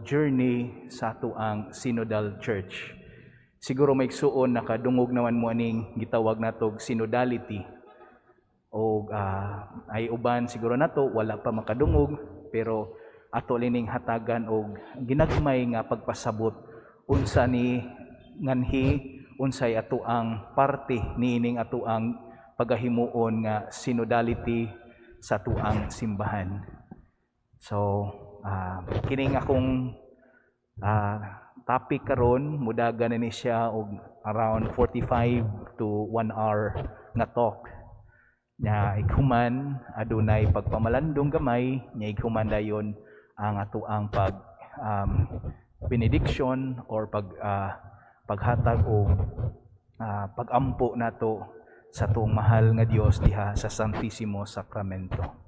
journey sa atoang Synodal Church. Siguro may igsuon nakadungog naman mo aning gitawag natog synodality o ay uban siguro nato wala pa makadungog, pero ato lining hatagan og ginagmay nga pagpasabot unsa ni nganhi, unsay ato ang parte niining ato ang pagahimuon nga synodality sa atoang simbahan. So, kining akong topic karon mudagan na ni siya og around 45 to 1 hour nga talk. Nya ighuman adunay pagpamalandong gamay, nya ighuman dayon ang atoang pag benediction or paghatag og pagampo nato sa tuong mahal nga Dios diha sa Santisimo Sacramento.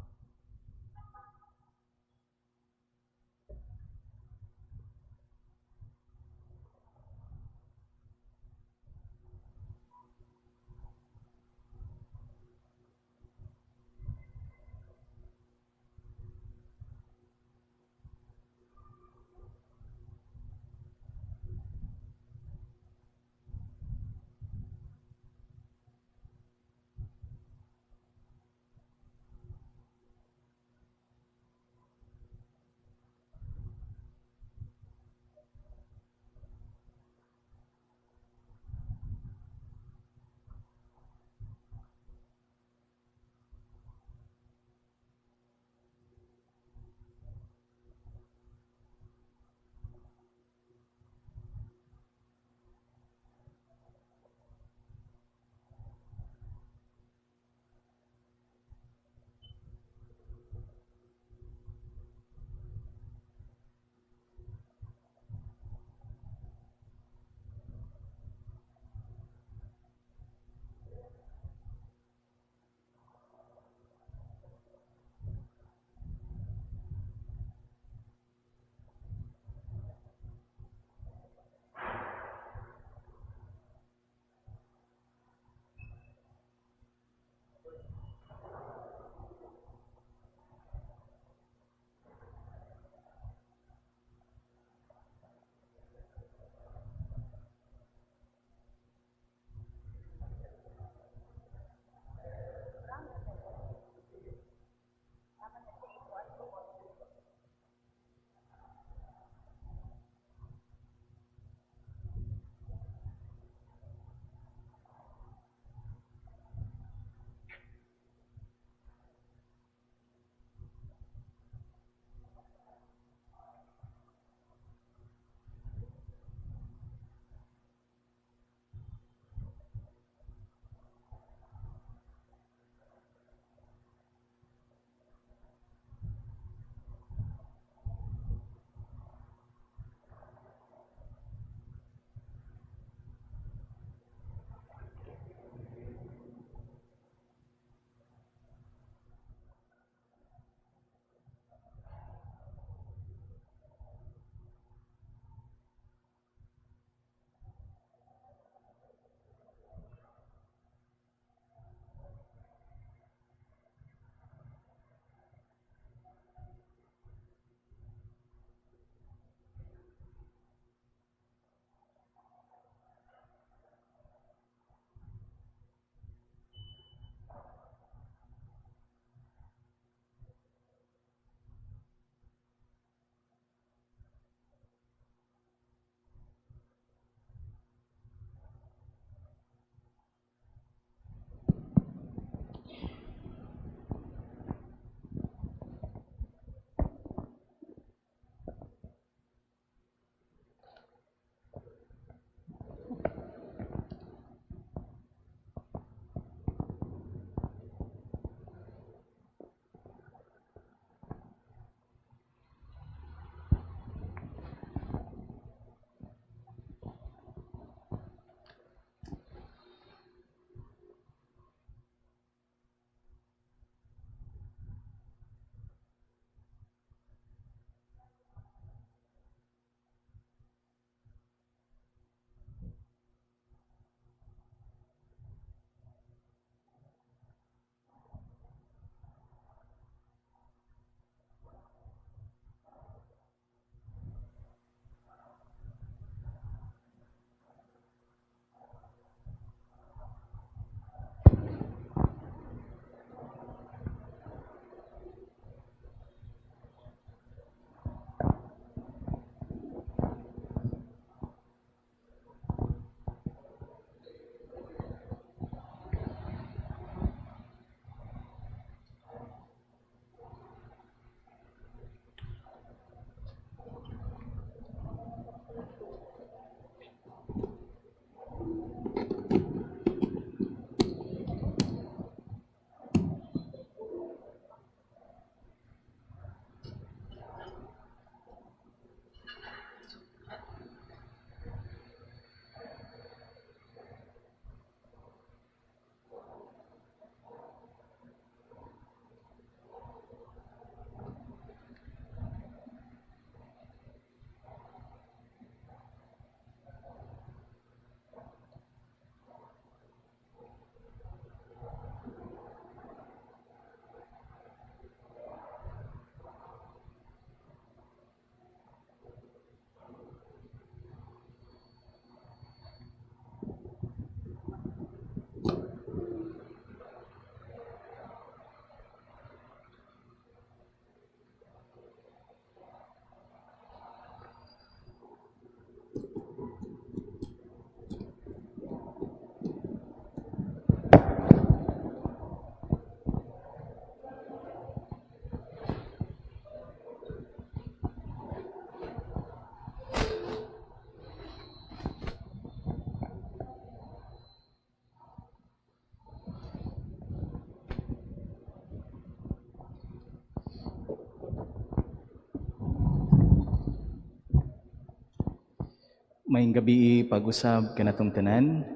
Maayong gabii pag-usab kanatong tanan.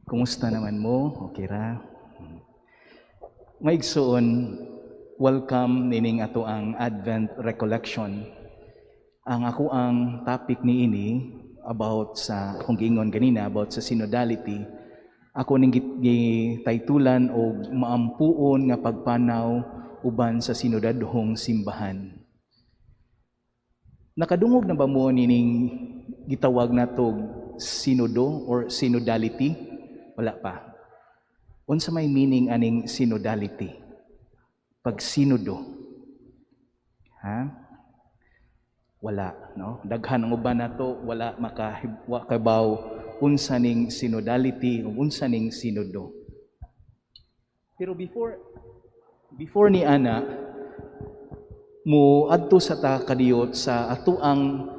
Kumusta naman mo? Okay ra? Mga igsoon, welcome nining ato ang Advent Recollection. Ang ako ang topic niini about sa akong giingon ganina about sa synodality. Ako ning gitaytulan og "Maampuon nga pagpanaw uban sa sinodadhong simbahan." Nakadungog na ba mo nining gitawag natog sinodo or synodality? Wala pa. Unsa may meaning aning synodality? Pag sinodo. Ha? Wala, no? Daghan ang uban nato wala makahiwa kabaw unsa ning synodality o unsa ning sinodo. Pero before ni ana, mo adto sa ta kadiyot sa ato ang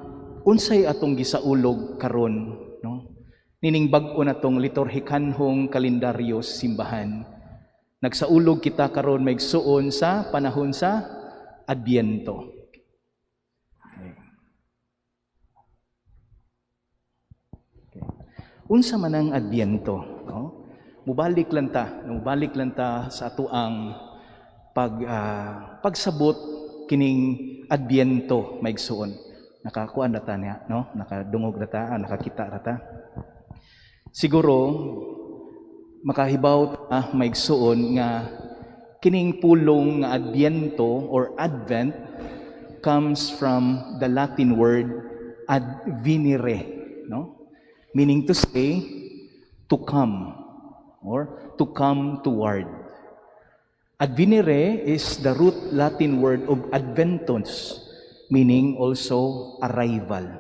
unsay atong gisaulog karon, no, nining bag-o natong liturhikanhong kalendaryo sa simbahan. Nagsaulog kita karon, mga igsuon, sa panahon sa Adbyento. Okay. Unsa man ang Adbyento, no? Mubalik lang ta sa ato ang pagsabot kining Adbyento, mga igsuon. Nakakuan na ta niya, no? Nakadungog na ta, nakakita ra ta. Siguro makahibaw ta, mga igsuon, nga kining pulong nga Adbyento or Advent comes from the Latin word advenire, no? Meaning to say, to come or to come toward. Advenire is the root Latin word of adventus, meaning also arrival.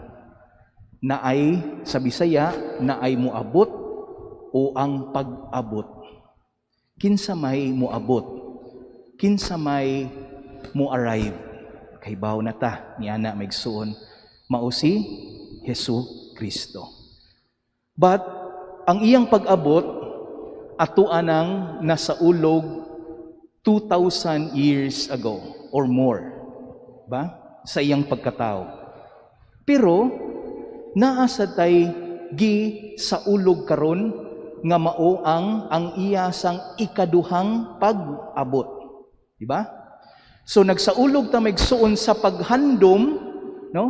Naay, sa Bisaya, naay muabot o ang pag-abot. Kinsa may muabot? Kinsa may mo arrive? Kahibaw na ta niana, mga igsuon, mao si Hesu Kristo. But ang iyang pag-abot ato anang nasaulog 2,000 years ago or more ba sa iyang pagkatao. Pero naa sad tay gi saulog karon nga mao ang iya sang ikaduhang pag-abot. Di ba? So nagsaulog ta, mga igsuon, sa paghandom, no?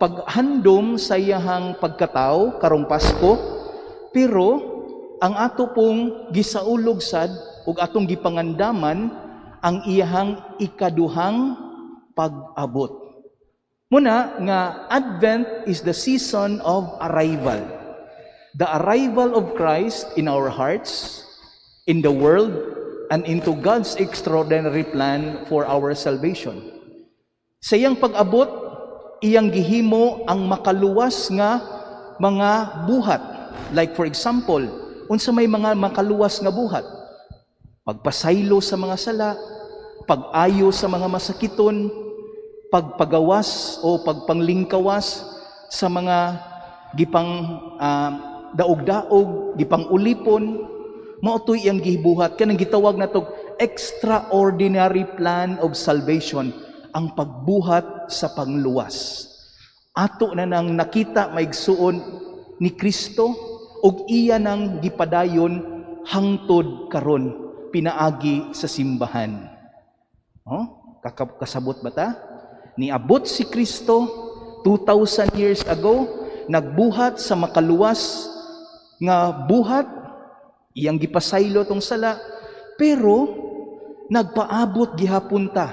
Paghandom sa iyahang pagkatao karong Pasko, pero ang ato pong gisaulog sad ug atong gipangandaman ang iyahang ikaduhang pag-abot. Muna nga Advent is the season of arrival. The arrival of Christ in our hearts, in the world, and into God's extraordinary plan for our salvation. Sa iyang pag-abot, iyang gihimo ang makaluwas nga mga buhat. Like for example, unsa may mga makaluwas nga buhat? Pagpasaylo sa mga sala, pag-ayo sa mga masakiton, pagpagawas o pagpanglingkawas sa mga gipang daog-daog, gipang ulipon, mao to'y iyang gibuhat kanang gitawag natog extraordinary plan of salvation, ang pagbuhat sa pangluwas. Ato na nang nakita, mga igsuon, ni Kristo ug iya nang gipadayon hangtod karon pinaagi sa simbahan. Oh, kasabot ba ta? Niabot si Kristo 2,000 years ago, nagbuhat sa makaluwas nga buhat, iyang gipasaylo tong sala, pero nagpaabot gihapon ta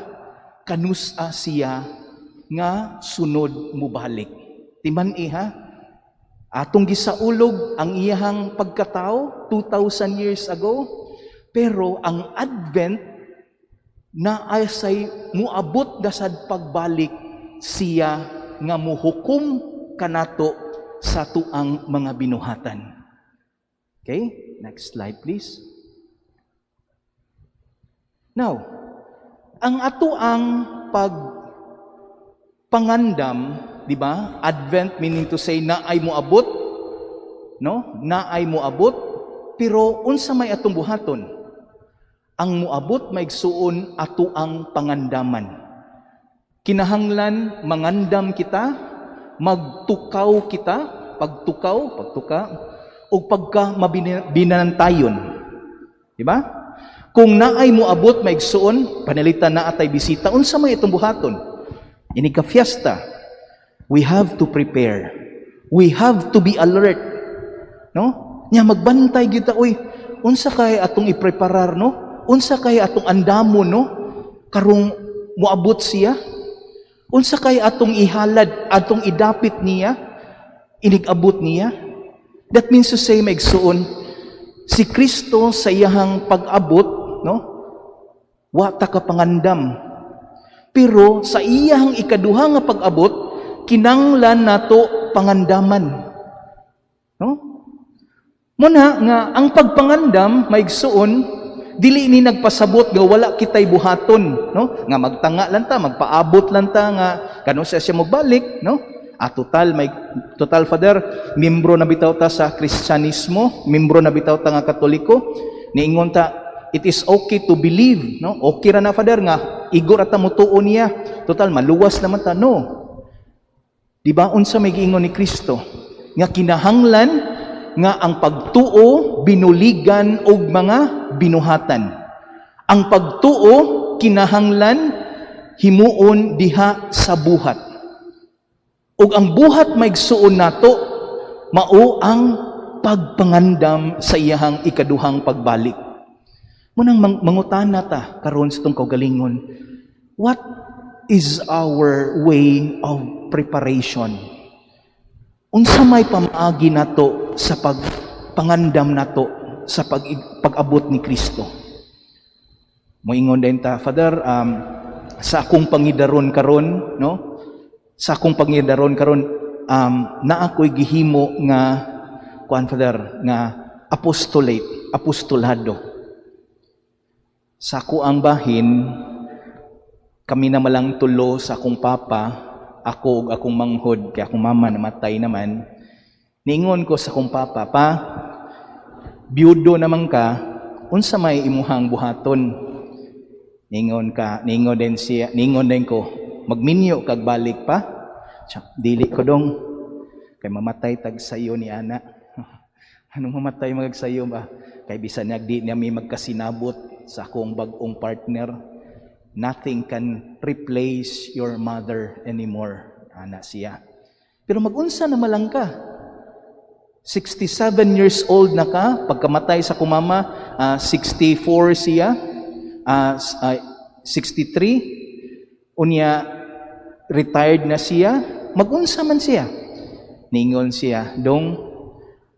kanus-a siya nga sunod mubalik. Timan-i ha, atong gisaulog ang iyahang pagkatao 2,000 years ago, pero ang Advent na say muabot na sad pagbalik siya nga muhukom kanato sa tuang mga binuhatan. Okay? Next slide, please. Now, ang ato ang pag pangandam, di ba? Advent meaning to say naay moabot, no? Naay moabot, pero unsa may atong buhaton? Ang moabot, mga igsuon, ato ang pangandaman. Kinahanglan mangandam kita, magtukaw kita, pagtukaw, pagtuka, ug pagka mabinantayon. Di ba? Kung naay moabot, maigsuon, panalitan na atay bisita, unsa may itong buhaton? Ini ka fiesta. We have to prepare. We have to be alert. No? Nya magbantay kita, uy, unsa kay atong ipreparar, no? Unsa kay atong andamon, no? Karong moabot siya? Unsa kay atong ihalad, atong idapit niya? Inig-abot niya? That means to say, maigsuon, si Kristo sa iyahang pag-abot, no? Wa ta ka pangandam. Pero sa iyahang ikaduha nga pag-abot, kinanglan nato pangandaman. No? Muna nga ang pagpangandam, maigsuon, dili ni nagpasabot nga wala kitay buhaton, no? Nga magtanga lang ta, magpaabot lang ta nga kano siya siya mogbalik, no? Ah, total may total, Father, membro na bitaw ta sa Kristyanismo, membro na bitaw ta nga Katoliko, niingon ta it is okay to believe, no? Okay ra na, Father, nga igo ra ta motuo niya. Total maluwas naman ta, no? Di ba unsa may giingon ni Kristo? Nga kinahanglan nga ang pagtuo binuligan og mga binuhatan. Ang pagtuo kinahanglan himuon diha sa buhat. Ug ang buhat, maigsuon, nato mao ang pagpangandam sa iyahang ikaduhang pagbalik. Munang mangutana ta karon sa atong kaugalingon, what is our way of preparation? Unsa may pamaagi nato sa pagpangandam nato sa pag-abot ni Kristo? Moingon din ta, "Father, sa akong pangidaron karon, no? Sa akong pangidaron karon, naa ko'y gihimo nga kuan, Father, nga apostolate, apostolado." Sa ako ang bahin, kami na malang tulo sa akong papa, ako ug akong manghod, kay akong mama namatay naman. Niingon ko sa akong papa, "Pa, biyudo naman ka, unsa may imuhang buhaton?" Ningon ka, ningon din siya, ningon din ko, "Magminyo kag balik pa." Siya, "Dili ko dong, kay mamatay tag sayo ni ana." Anong mamatay magsayo ba? Kay bisan nagdi niya may magkasinabot sa akong bag-ong partner, nothing can replace your mother anymore. Ana siya. "Pero magunsa na malang ka? 67 years old na ka, pagkamatay sa kumama, 64 siya, 63, unya retired na siya, magunsa man siya?" Ningon siya, "Dong,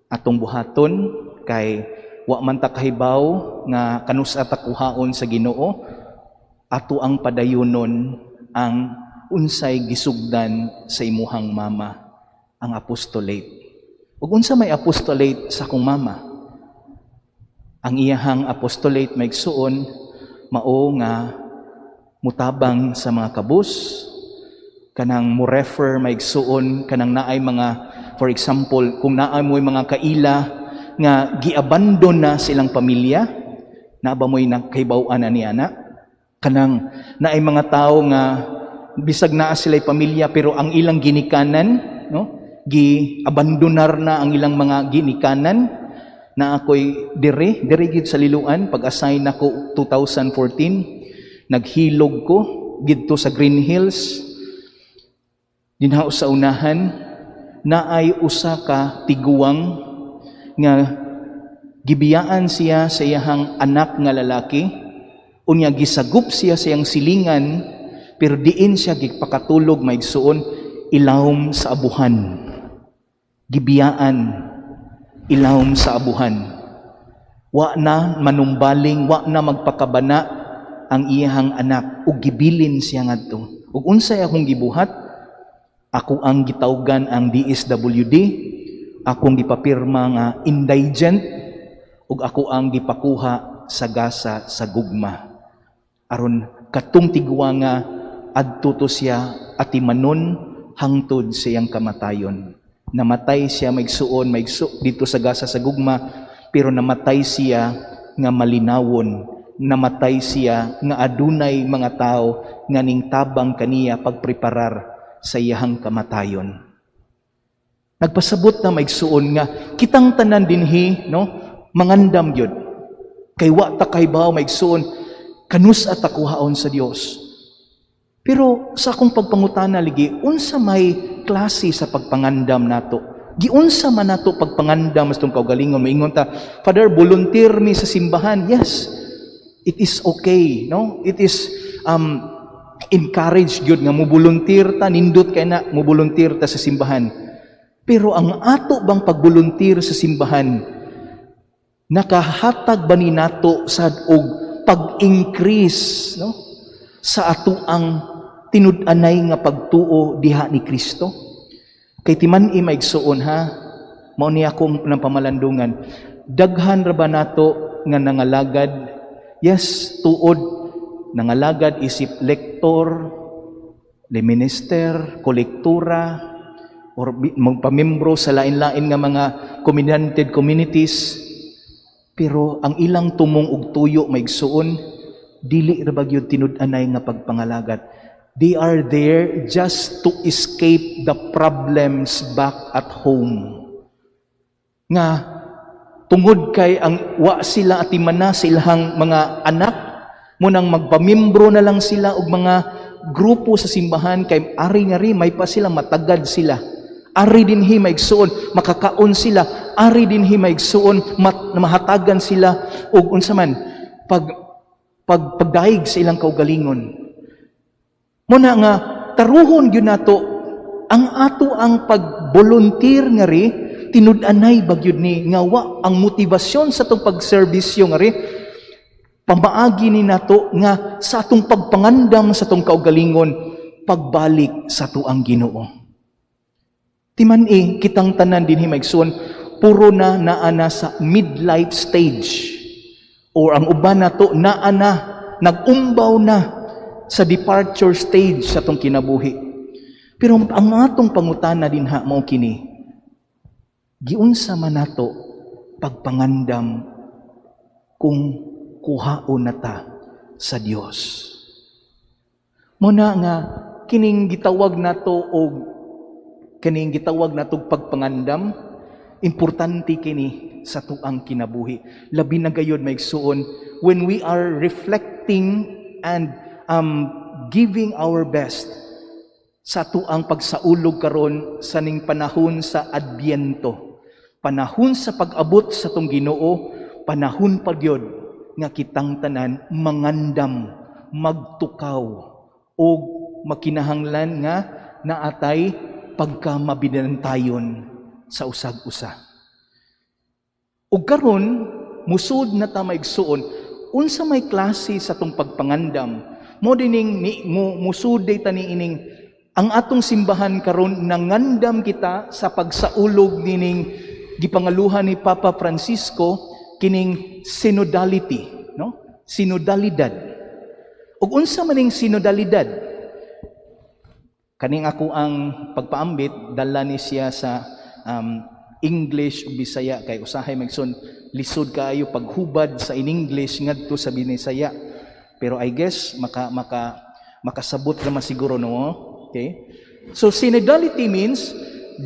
atong buhaton kay wa man ta kahibaw nga kanusa ta kuhaon sa Ginoo, ato ang padayunon ang unsay gisugdan sa imuhang mama, ang apostolate." Ug unsa may apostolate sa akong mama? Ang iyahang apostolate, maigsuon, mao nga mutabang sa mga kabus, kanang mo refer, maigsuon, kanang naay mga, for example, kung naay mo'y mga kaila nga giabandon na silang pamilya, naa ba mo'y nakahibaw-an na ni ana? Kanang naay mga tao nga bisag naa sila'y pamilya pero ang ilang ginikanan, no? Gi-abandonar na ang ilang mga ginikanan. Na ako'y dire, dire gid sa Liloan, pag-assign nako 2014, naghilog ko didto sa Green Hills. Dinha sa unahan, naay usa ka tiguang nga gibiyaan siya sa iyahang anak nga lalaki, unya gisagop siya sa iyang silingan, pero diin siya gipakatulog, maigsuon, ilawom sa abuhan. Gibiyaan ilawom sa abuhan. Wa na manumbaling, wa na magpakabana ang iyahang anak ug gibilin siya ngadto. Ug unsay akong gibuhat? Ako ang gitawgan ang DSWD, akong gipapirma nga indigent ug ako ang gipakuha sa gasa sa gugma. Aron katong tigwa nga adto to siya atimanon hangtod sa iyang kamatayon. Namatay siya, maigsuon, maigsu dito sa gasa sa gugma, pero namatay siya nga malinawon. Namatay siya nga adunay mga tao nga ning tabang kaniya pagpreparar sa iyahang kamatayon. Nagpasabot na, maigsuon, nga kitang tanan dinhi, no, mangandam gyud. Kay wa ta kahibaw, maigsuon, kanus ta kuhaon sa Dios. Pero sa akong pagpangutana lagi, unsa may klase sa pagpangandam nato? Giunsa man nato pagpangandam sa atong kaugalingon? Maingon ta, "Father, volunteer mi sa simbahan." Yes, it is okay, no? It is encouraged gyud nga mo volunteer ta, nindot kay na mo volunteer ta sa simbahan. Pero ang ato bang pag-volunteer sa simbahan, nakahatag ba ni nato sad og pag-increase, no, sa ato ang tinud-anay nga pagtuo diha ni Kristo? Kay timan-i, maigsuon ha, mao ni akong nang pamalandungan. Daghan ra ba nato nga nangalagad? Yes, tuod nangalagad isip lektor, le minister, kolektura, or magpamembro sa lain-lain nga mga covenanted communities. Pero ang ilang tumong ug tuyo, maigsuon, dili ra ba gyud tinud-anay nga pagpangalagad? They are there just to escape the problems back at home. Nga tungod kay ang wa sila atimana sa ilang mga anak, munang magpamimbro na lang sila og mga grupo sa simbahan kay ari nga ri may pa sila, matagad sila. Ari dinhi, maigsuon, makakaon sila. Ari dinhi, maigsuon, mahatagan sila og unsa man pag pagdaig sa ilang kaugalingon. Muna nga taruhon gyud nato ang ato ang pag-volunteer nga ri, tinud-anay ba gyud ni nga wa ang motibasyon sa atong pagserbisyo nga ri pamaagi ni nato nga sa atong pagpangandam sa atong kaugalingon pagbalik sa atuang Ginoo. Timan-i kitang tanan dinhi, maigsuon, puro na naa na sa midlife stage or ang uban nato naa na, nag-umbaw na sa departure stage sa atong kinabuhi. Pero ang atong pangutana dinha mao kini: giunsa man nato pagpangandam kung kuhaon na ta sa Dios? Muna nga kining gitawag nato og kining gitawag nato pagpangandam, importante kini sa tuang kinabuhi. Labi na gayod, maigsuon, when we are reflecting and giving our best sa tuang pagsaulog karon sa ning panahon sa Adbyento, panahon sa pag-abot sa tong Ginoo, panahon pa gyud nga kitang tanan mangandam, magtukaw og makinahanglan nga naatay pagkamabinantayon sa usag-usa. Ug karon musud na ta, maigsuon, unsa may klase sa tong pagpangandam. Mo dining ni mo musud ta ni ining ang atong simbahan karon, nangandam kita sa pagsaulog nining gipangaluhan ni Papa Francisco kining synodality, no? Sinodalidad. Ug unsa man ning sinodalidad? Kaning ako ang pagpaambit, dala ni siya sa English ug Bisaya kay usahay, maigsoon, lisod kaayo paghubad sa in English ngadto sa Binisaya. Pero I guess makasabot naman siguro, no? Okay? So synodality means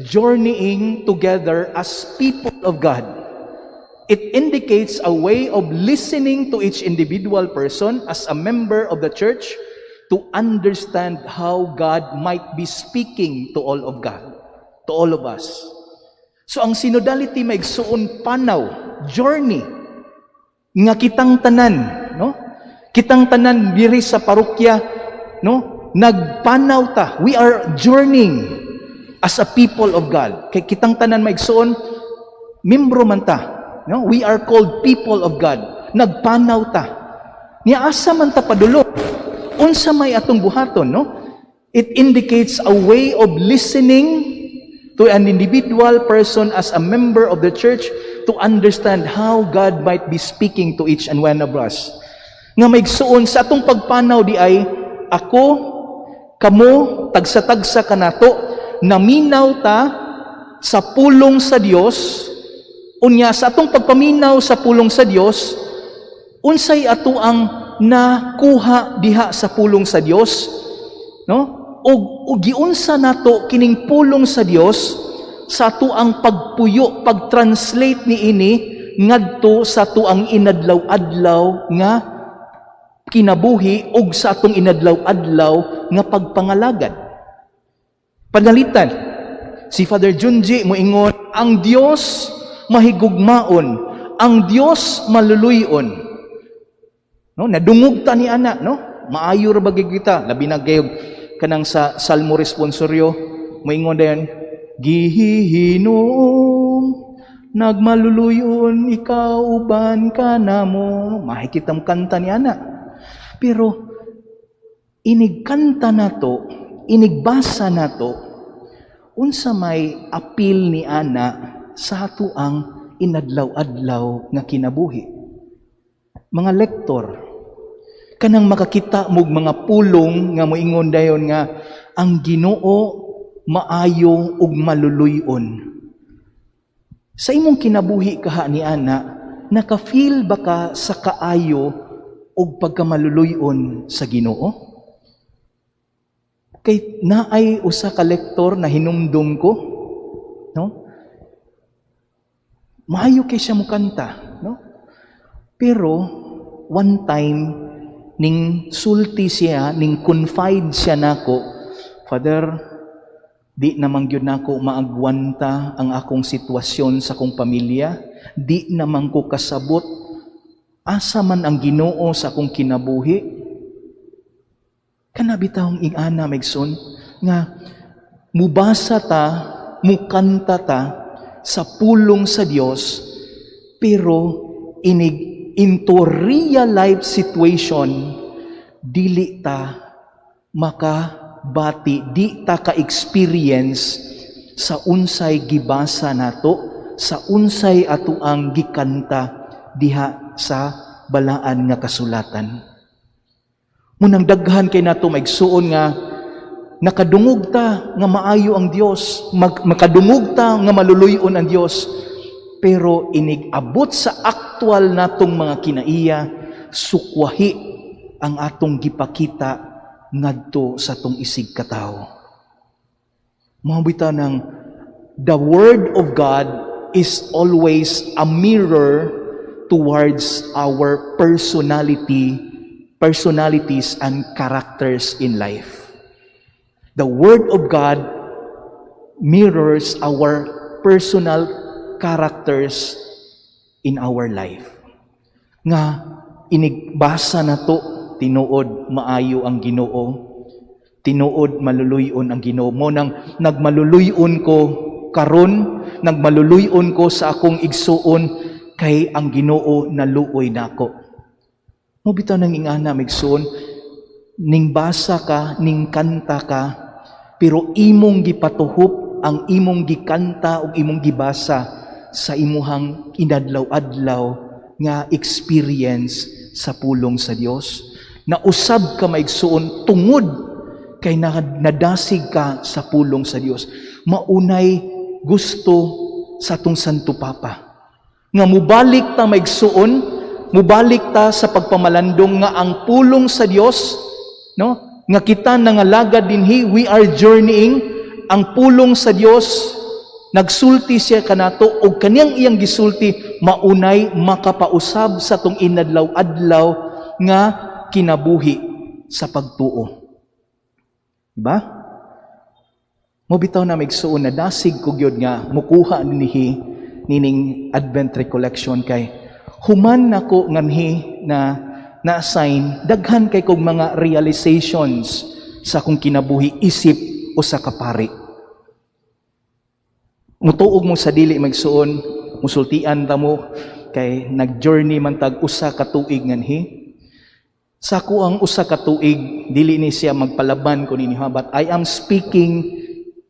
journeying together as people of God. It indicates a way of listening to each individual person as a member of the church to understand how God might be speaking to all of God, to all of us. So ang synodality, maigsuon, panaw, journey nga kitang tanan, no? Kitang tanan diri sa parokya, no? Nagpanaw ta. We are journeying as a people of God. Kay kitang tanan, maigsuon, membro man ta. No? We are called people of God. Nagpanaw ta. Niya asa man ta padulong? Unsa may atong buhaton, no? It indicates a way of listening to an individual person as a member of the church to understand how God might be speaking to each and one of us. Nga maigsuon, sa atong pagpanaw di ay ako, kamo, tagsa-tagsa kanato, naminaw ta sa pulong sa Dios. Unya sa atong pagpaminaw sa pulong sa Dios, Unsay ato ang nakuha diha sa pulong sa Dios, no? Og giunsa nato kining pulong sa Dios sa ato ang pagpuyo, pag-translate niini ngadto sa ato ang inadlaw-adlaw nga kinabuhi ug sa atong inadlaw-adlaw nga pagpangalagad. Panalitan, si Father Junji moingon, "Ang Dios mahigugmaon, ang Dios maluluyon." No, nadungog ta ni ana, no? Maayo ra ba kita, labi na gayog kanang sa Salmo responsoryo, moingon dayon, "Gihihinom, nagmaluluyon ikaw uban ka namo." Mahikitang kanta ni ana. Pero inigkanta nato, inigbasa nato, unsa may apil ni ana sa ato ang inadlaw-adlaw nga kinabuhi? Mga lektor, kanang makakita mog mga pulong nga moingon dayon nga ang Ginoo maayo ug maluluyon. Sa imong kinabuhi kaha ni ana, naka-feel ba ka sa kaayo ug pagkamaluluyon sa Ginoo? Kay naay usa ka lektor na hinumdum ko, no? Maayo kay siya mukanta, no? Pero one time ning sulti siya, ning confide siya nako, "Father, di naman gyud nako maagwanta ang akong sitwasyon sa akong pamilya, di naman ko kasabot asa man ang Ginoo sa akong kinabuhi." Kana bitawng ingana, megson, nga mubasa ta, mukanta ta sa pulong sa Dios, pero inig into real life situation, dili ta makabati, di ta ka-experience sa unsay gibasa nato, sa unsay ato ang gikanta diha sa balaan nga kasulatan. Munang daghan kay nato, maigsuon, nga nakadungog ta nga maayo ang Dios, makadungog ta nga maluluyon ang Dios, pero inig abot sa aktual natong mga kinaiya, sukwahi ang atong gipakita ngadto sa atong isig katawo. Mao bitaw ng the word of God is always a mirror towards our personality, personalities and characters in life. The word of God mirrors our personal characters in our life. Nga inigbasa na to, tinuod maayo ang Ginoo. Tinuod maluluyon ang Ginoo. Mo nang nagmaluluyon ko karon, nagmaluluyon ko sa akong igsuon kay ang Ginoo naluoy nako. Mo bitaw nang ingana, migsuon, ning basa ka, ning kanta ka, pero imong gipatuhop ang imong gikanta ug imong gibasa sa imuhang inadlaw-adlaw nga experience sa pulong sa Dios. Nausab ka, maigsuon, tungod kay nadasig ka sa pulong sa Dios. Maunay gusto sa atong Santo Papa nga mubalik ta, maigsuon, mubalik ta sa pagpamalandong nga ang pulong sa Dios, no, nga kita nangalagad dinhi, we are journeying. Ang pulong sa Dios, nagsulti siya kanato ug kaniyang iyang gisulti maunay makapausab sa atong inadlaw-adlaw nga kinabuhi sa pagtuo. Diba? Mo bitaw na, migsuon, na dasig ko gyud nga mukuha nihi nining Advent recollection kay human nako nganhi na na-assign, daghan kay kog mga realizations sa akong kinabuhi isip usa ka pari. Mutuog mo sa dili, magsuon, musultian ta mo kay nag-journey man tag usa ka tuig nganhi. Sa ako ang usa ka tuig, dili ni siya magpalaban ko ninyo, but I am speaking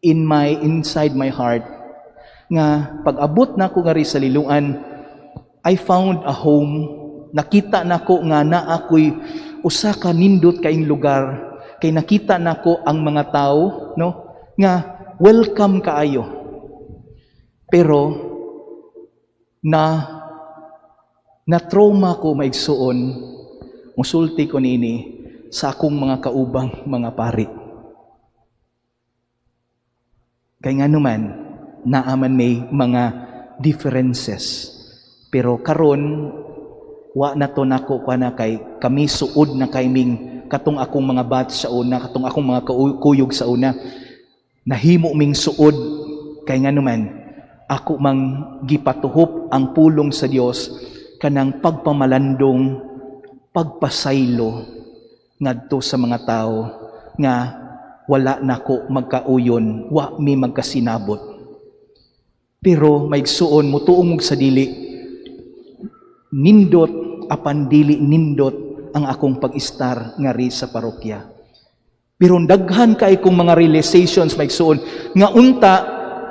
in my inside my heart nga pag-abot nako ngari sa Liloan, I found a home. Nakita nako nga naa ko'y usa ka nindot kaing lugar kay nakita nako ang mga tao, no, nga welcome kaayo. Pero na Na trauma ko, maigsuon, musulti ko nini sa akong mga kaubang mga pari. Kay nga naman, naaman may mga differences. Pero karon wa na to nako kwa na kay kami suod na kay ming katong akong mga batch sa una, katong akong mga kuyog sa una, nahimo ming suod kay nga naman ako mang gipatuhop ang pulong sa Dios kanang pagpamalandong, pagpasaylo ngadto sa mga tao nga wala nako magkauyon, wa mi magkasinabot. Pero maigsuon, mutuong sa dili nindot apan dili nindot ang akong pag-istar ngari sa parokya. Pero daghan kay kong mga realizations, maigsuon, nga unta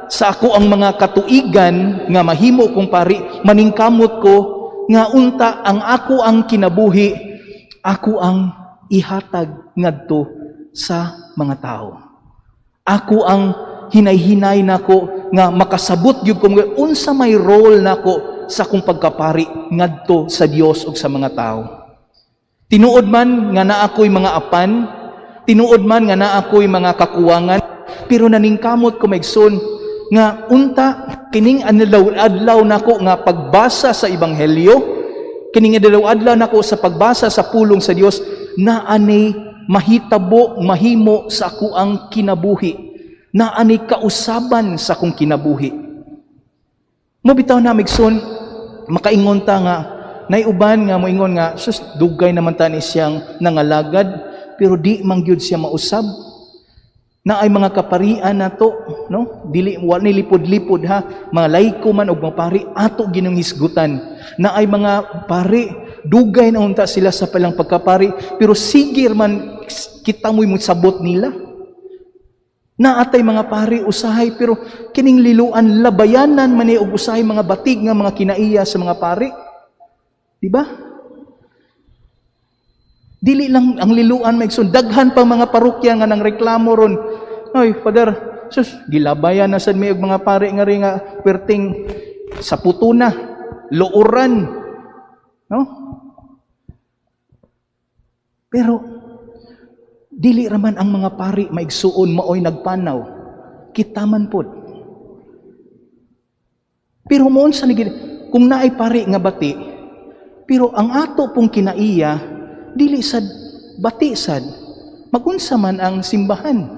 sa ako ang mga katuigan nga mahimo kong pari, maningkamot ko nga unta ang ako ang kinabuhi, ako ang ihatag ngadto sa mga tao. Ako ang hinay-hinay nako nga makasabot gyud ko unsa may role nako sa akong pagkapari ngadto sa Dios ug sa mga tao. Tinuod man nga naa ko'y mga apan, tinuod man nga naa ko'y mga kakuwangan, pero naningkamot ko, maigsoon, nga unta kining adlaw nako nga pagbasa sa ebanghelyo, kining adlaw nako sa pagbasa sa pulong sa Dios, naa ni mahitabo, mahimo sa ako ang kinabuhi, naa ni kausaban sa akong kinabuhi. Mo bitaw na, maigsoon, makaingon ta nga naiuban nga moingon nga, "Sus, dugay naman ta ni siyang nangalagad, pero di man gyud siya mausab." Na ay mga kaparian nato, no, dili wa ni lipod-lipod ha, mga laiko man og mga pari, ato ginong hisgutan. Na ay mga pari, dugay na unta sila sa palang pagkapari, pero sige man kita mo'y sabot nila. Naatay mga pari usahay, pero kining liluan, labayanan man ni og usahay mga batig nga mga kinaiya sa mga pari. Di ba? Dili lang ang Liloan, maigsoon, daghan pang mga parokya nga nang reklamo ron. "Ay, Father, sus, gilabayan na sad mi og mga pari nga ri nga perting sa putuna, luoran." No? Pero dili raman ang mga pari, maigsuon, maoy nagpanaw. Kita man pod. Pero moon sa nigil, kung naay pari nga bati, pero ang ato pong kinaiya dili sad bati sad, magunsa man ang simbahan.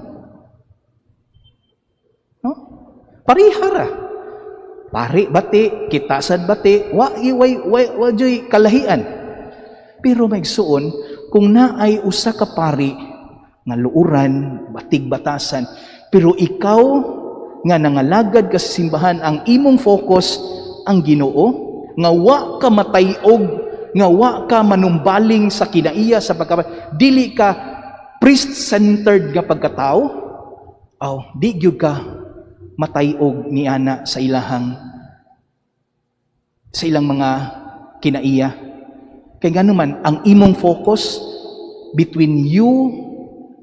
No? Parihara. Pari bati, kita sad bati, wa iway wa, wa joy kalahian. Pero maigsuon, kung naay usa ka pari nga luuran, batig batasan, pero ikaw nga nangalagad ka sa simbahan, ang imong focus ang Ginoo, nga wa ka matayog, nga wa ka manumbaling sa kinaiya sa pagkapari, dili ka priest-centered nga pagkatao, aw, di gyud ka matayog ni ana sa ilang mga kinaiya. Kay ngano man ang imong focus between you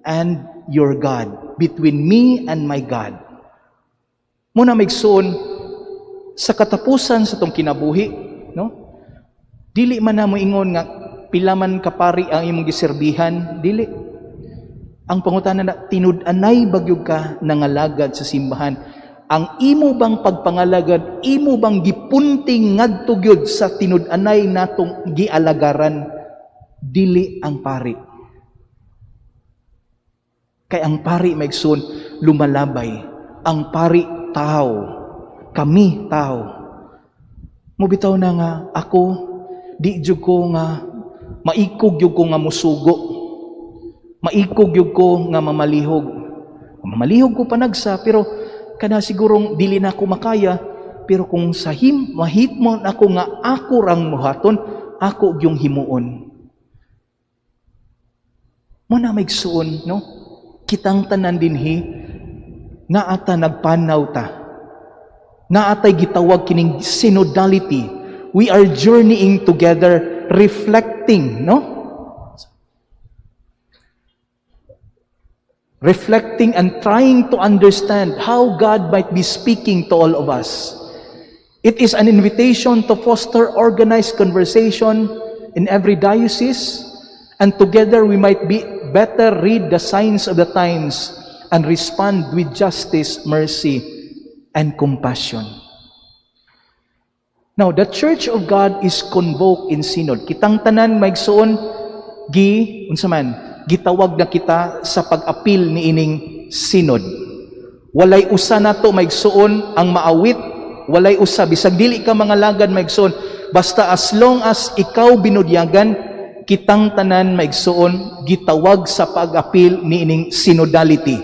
and your God, between me and my God. Muna, maigsoon, sa katapusan sa tong kinabuhi, no? Dili man na mo ingon nga pila man kapari ang imong giserbihan, dili. Ang pangutana na, tinud-anay ba gyud ka nangalagad sa simbahan? Ang imo bang pagpangalagad, imo bang gipunting ngadto gyud sa tinud-anay natong gialagaran, dili ang pari? Kay ang pari, maigsoon, lumalabay. Ang pari tao. Kami tao. Mubitaw na nga ako di jud ko nga maikog jud ko nga musugo. Maikog jud ko nga mamalihog. Mamalihog ko panagsa, pero kana sigurong dili na ako makaya, pero kung sa him mahitmo ako nga ako rang muhaton, ako gyung himuon. Mo na, maigsuon, no? Kitang tanan dinhi nga ata nagpanaw ta. Naatay gitawag kining synodality. We are journeying together, reflecting, no? Reflecting and trying to understand how God might be speaking to all of us. It is an invitation to foster organized conversation in every diocese, and together we might be better read the signs of the times and respond with justice, mercy, and compassion. Now, the Church of God is convoked in synod. Kitang tanan, maigsoon, gi unsa man, gitawag na kita sa pag-apil niining synod. Walay usa nato, maigsoon, ang maawit, walay usa, bisag dili ka mangalagad, maigsoon, basta as long as ikaw binudyagan, kitang tanan, maigsoon, gitawag sa pag-apil niining synodality.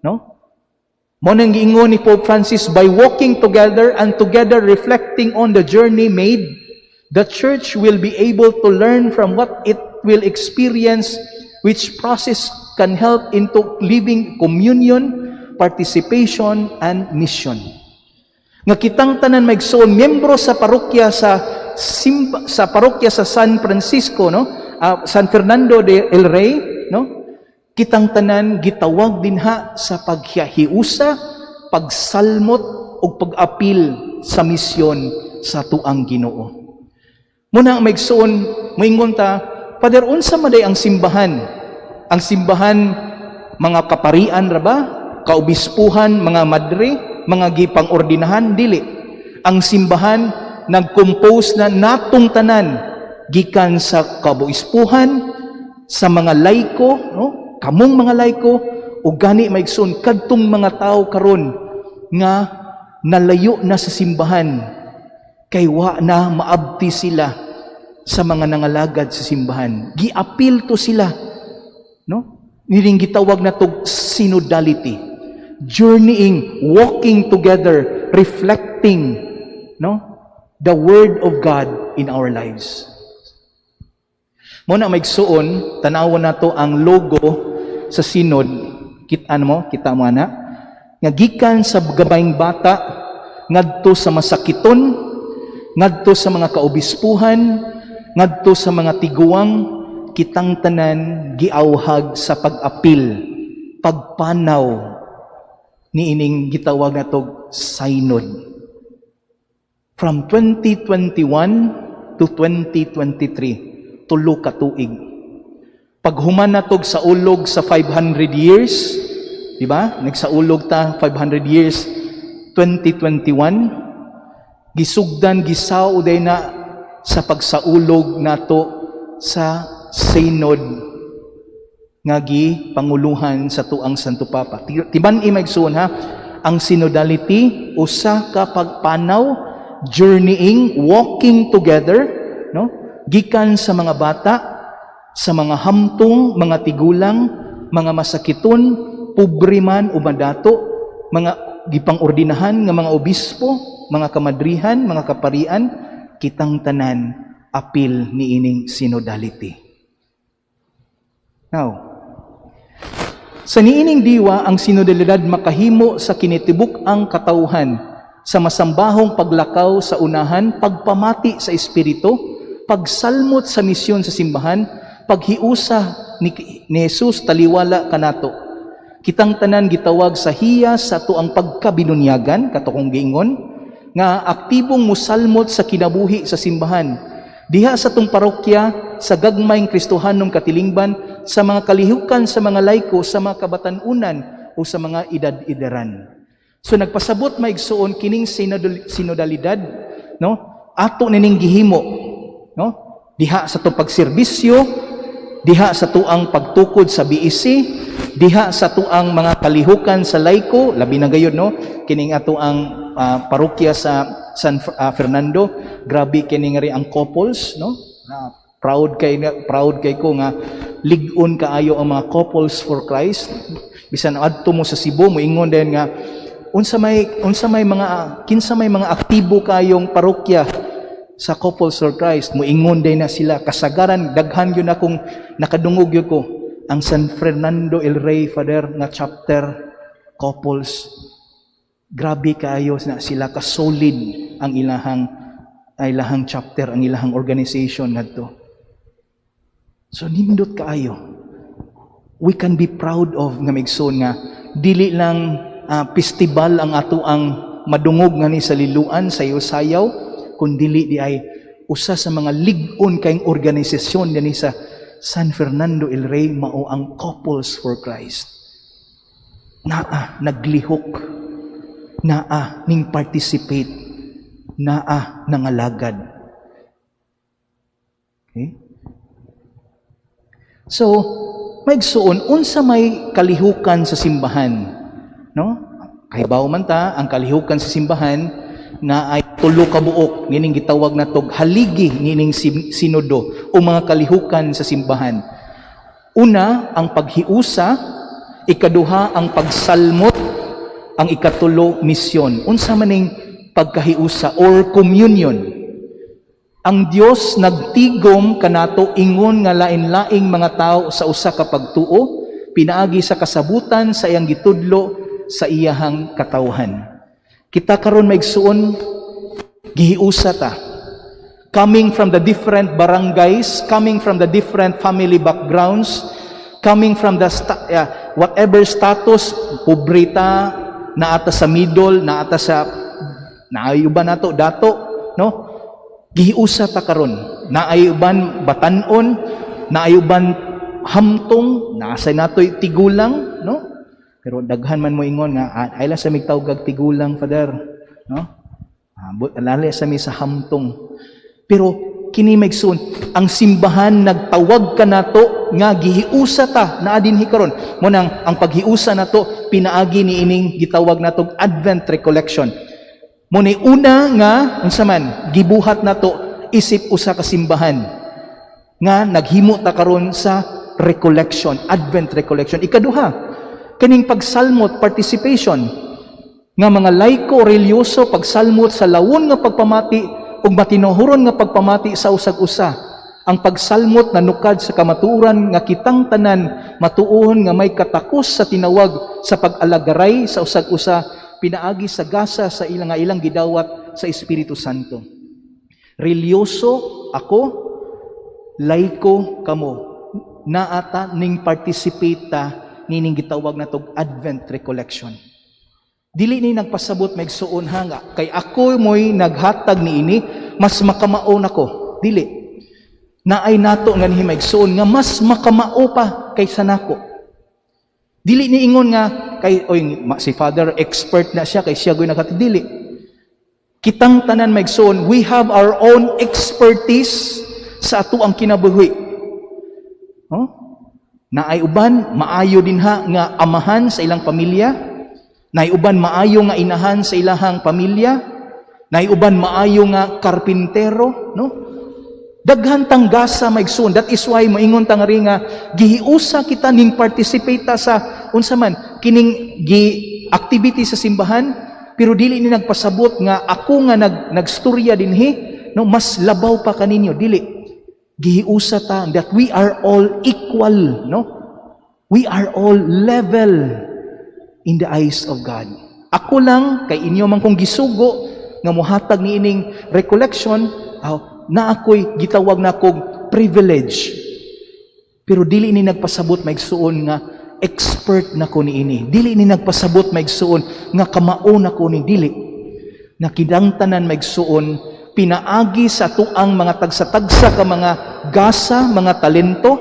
No? Mao nang giingon ni Pope Francis, "By walking together and together reflecting on the journey made, the Church will be able to learn from what it will experience, which process can help into living communion, participation, and mission." Nga kitang tanan, maigsoon, miyembro sa parokya sa parokya sa San Francisco, no? San Fernando de El Rey, no? Kitang tanan gitawag dinha sa paghiusa, pagsalmot ug pag-apil sa misyon sa atuang Ginoo. Muna, maigsoon, moingon ta, "Father, unsa man ang simbahan? Ang simbahan, mga kaparian ra ba? Kaobispuhan, mga madre, mga gipang-ordinahan?" Dili. Ang simbahan nag-compose na natong tanan gikan sa kaobispuhan, sa mga laiko, no? Kamong mga laiko, ug gani, maigsoon, kadtong mga tao karon nga nalayo na sa simbahan kay wa na maabti sila sa mga nangalagad sa simbahan. Giapil to sila, no? Nining gitawag na tog synodality. Journeying, walking together, reflecting, no, the word of God in our lives. Mao na, maigsoon, tanawon nato ang logo sa synod. Kita mo, kita mo ana. Nga gikan sa gamayng bata ngadto sa masakiton, ngadto sa mga kaobispuhan, ngadto sa mga tiguang, kitang tanan giawhag sa pag-apil, pagpanaw niining gitawag natog synod. From 2021 to 2023, 3 ka tuig. Paghuman natog saulog sa 500 years, di ba? Nagsaulog ta 500 years 2021, gisugdan gisaw na sa pagsaulog nato sa synod nga gipanguluhan sa atuang Santo Papa. Tiban-i, maigsoon, ha, ang synodality usa ka pagpanaw, journeying, walking together, no? Gikan sa mga bata, sa mga hamtong, mga tigulang, mga masakiton, pobre man o madato, mga gipangordinahan nga mga obispo, mga kamadrihan, mga kaparian, kitang tanan apil niining synodality. Now, sa niining diwa, ang sinodalidad makahimo sa kinitibuk-ang katawhan sa masambahong paglakaw sa unahan, pagpamati sa Espiritu, pagsalmot sa misyon sa simbahan, paghiusa ni Jesus taliwala kanato. Kitang tanan gitawag sa hiyas sa atuang pagkabinunyagan, kato kong giingon, nga aktibong musalmot sa kinabuhi sa simbahan. Diha sa atong parokya, sa gagmayng Kristohanong katilingban, sa mga kalihukan sa mga laiko, sa mga kabatanunan, o sa mga edad-edaran. So nagpasabot, maigsuon, kining sinodalidad, no? Ato nining gihimo, no? Diha sa atong pagserbisyo, diha sa tuang pagtukod sa BEC, diha sa tuang mga kalihukan sa laiko, labi na gayud, no, kining ato ang parokya sa San Fernando, grabe kini nga ri ang couples, no? Na proud kay ko nga lig-on kaayo ang mga Couples for Christ. Bisan adto mo sa Cebu, moingon din nga unsa may mga, kinsa may mga aktibo kayong parokya sa Couples for Christ, moingon din na sila kasagaran, daghan yun akong nakadungog yun ko, ang San Fernando El Rey, Father, nga chapter couples, grabe kaayo na sila ka solid ang ilahang chapter, ang ilahang organization ngadto. So nindot kaayo. We can be proud of nga, maigsoon, nga dili lang festival ang ato ang madungog nga ni sa Liloan sa sayaw, kun dili di ay usa sa mga lig-on kayong organisasyon dinhi sa San Fernando el Rey mao ang Couples for Christ. Naa naglihok, naa ning participate, naa nangalagad. Okay? So, maigsuon, unsa may kalihukan sa simbahan? No? Kahibaw man ta, ang kalihukan sa simbahan na ay tulo ka buok nining gitawag natog haligi nining sinodo o mga kalihukan sa simbahan. Una, ang paghiusa, ikaduha, ang pagsalmot, ang ikatulo, misyon. Unsa maning pagkahiusa or communion? Ang Dios nagtigom kanato ingon nga lain-laing mga tao sa usa ka pagtuo pinaagi sa kasabutan sa iyang gitudlo sa iyahang katawhan. Kita karon, maigsuon, gihiusa ta. Coming from the different barangays, coming from the different family backgrounds, coming from the whatever status, pobre ta, naata sa middle, naata sa naay uban nato dato, no? Gihiusa ta karon. Naay uban batan-on, naay uban hamtong, naasa natoy tigulang, no? Pero daghan man mo ingon nga ah, ay lang sa mig tawgag tigulang, Father, no? Ah, lali sa mi sa hamtong. Pero kini, maigsoon, ang simbahan nagtawag kanato nga gihiusa ta naa dinhi karon. Mo nang ang paghiusa nato pinaagi ni ining gitawag natog Advent Recollection. Mo ni una nga unsa man gibuhat nato isip usa ka simbahan nga naghimo ta karon sa recollection, Advent Recollection. Ikaduha, kining pagsalmot, participation nga mga laiko relihiyoso pagsalmot sa lawon nga pagpamati ug matinuhuron nga pagpamati sa usag usa. Ang pagsalmot nanukad sa kamatuoran nga kitang tanan matuohon nga may katakos sa tinawag sa pag-alagaray sa usag usa pinaagi sa gasa sa ilang nga ilang gidawat sa Espiritu Santo. Relihiyoso ako, laiko kamo, naata ning participate ta nining gitawag natog Advent Recollection. Dili ni nagpasabot, maigsuon ha, nga kay ako mo'y naghatag niini, mas makamao nako. Dili. Naay nato nga ni, maigsuon, nga mas makamao pa kaysa nako. Dili ni ingon nga kay oy si Father expert na siya kay siya goy naghatag, dili. Kitang tanan, maigsuon, we have our own expertise sa ato ang kinabuhi. No? Naay uban maayo dinha nga amahan sa ilang pamilya, naay uban maayo nga inahan sa ilahang pamilya, naay uban maayo nga karpintero, no? Daghan tang gasa, maigsuon. That is why moingon ta nga ri nga gihiusa kita ning participate ta sa unsa man kining gi activity sa simbahan, pero dili ni nagpasabot nga ako nga nagstorya dinhi, no, mas labaw pa kaninyo. Dili. Gihiusa ta that we are all equal, no? We are all level in the eyes of God. Ako lang kay inyo man kong gisugo nga mohatag ni ining recollection, na ako'y gitawag na kog privilege, pero dili ni nagpasabot, maigsuon, nga expert na ko niini. Dili ni nagpasabot, maigsuon, nga kamao na ko ni. Dili na kitang tanan, maigsuon, pinaagi sa tuang mga tagsa-tagsa ka mga gasa, mga talento,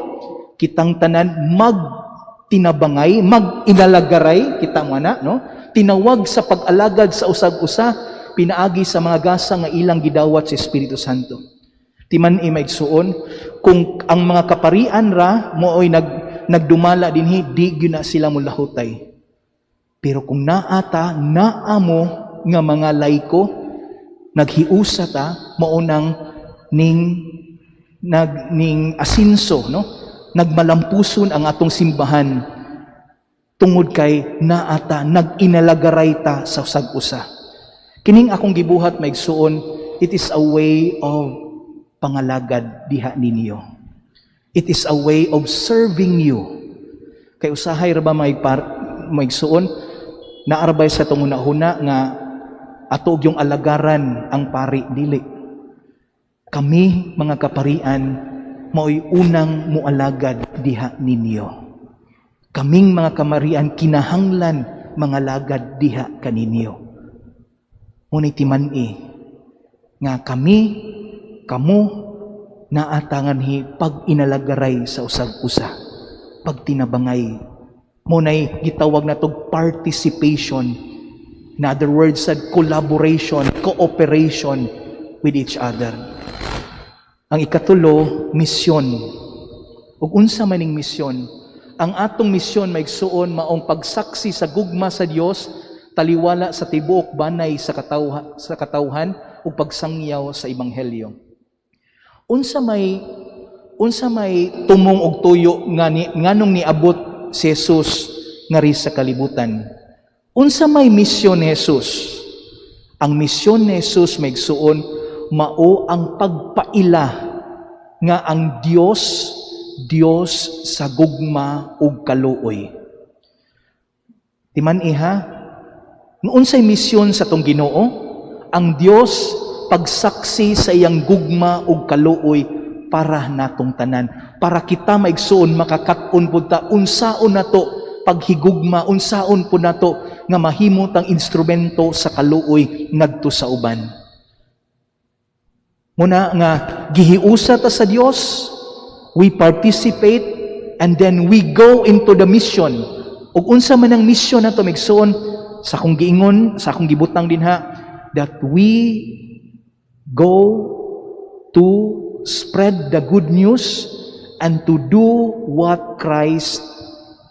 kitang tanan magtinabangay, mag-inalagaray, kita mo na, no? Tinawag sa pag-alagad sa usag-usa, pinaagi sa mga gasa nga ilang gidawat sa Espiritu Santo. Timan i, maigsuon, kung ang mga kaparian ra mooy nagdumala dinhi, di gyud na sila molahutay. Pero kung naata, naa mo nga mga laiko, naghiusa ta, mao nang ning nag ning asinso, no? Nagmalampuson ang atong simbahan tungod kay naata nag-inalagaray ta sa usag-usa. Kining akong gibuhat, maigsuon, it is a way of pangalagad diha ninyo. It is a way of serving you. Kay usahay ra ba may par, maigsuon, naarbay sa atong huna nga ato yung alagaran ang pari? Dili. Kami mga kaparian maoy unang mualagad diha ninyo. Kaming mga kamarian kinahanglan mangalagad diha kaninyo. Ngunit timan-i nga kami, kamo, naatangan hi pag-inalagaray sa usag-usa, pagtinabangay. Mao nay gitawag natog participation. In other words, sa collaboration, cooperation with each other. Ang ikatulo, misyon. Ug unsa man ning misyon? Ang atong misyon, maigsuon, maong pagsaksi sa gugma sa Dios taliwala sa tibuok banay sa katawhan ug pagsangyaw sa ebanghelyo. Unsa may tumong og tuyo nga ni, nganong niabot si Jesus ngari sa kalibutan? Unsa may misyon ni Jesus? Ang misyon ni Jesus, maigsuon, mao ang pagpaila nga ang Dios, Dios sa gugma ug kaluoy. Timan-i ha, unsay misyon sa atong Ginoo? Ang Dios, pagsaksi sa iyang gugma ug kaluoy para natong tanan. Para kita, maigsuon, makakat-on pud ta unsaon nato paghigugma, unsaon pud nato nga mahimo tang instrumento sa kaluoy ngadto sa uban. Muna nga gihiusa ta sa Dios, we participate and then we go into the mission. Ug unsa man ang mission nato, maigsuon, sa akong giingon, sa akong gibutang dinha, that we go to spread the good news and to do what Christ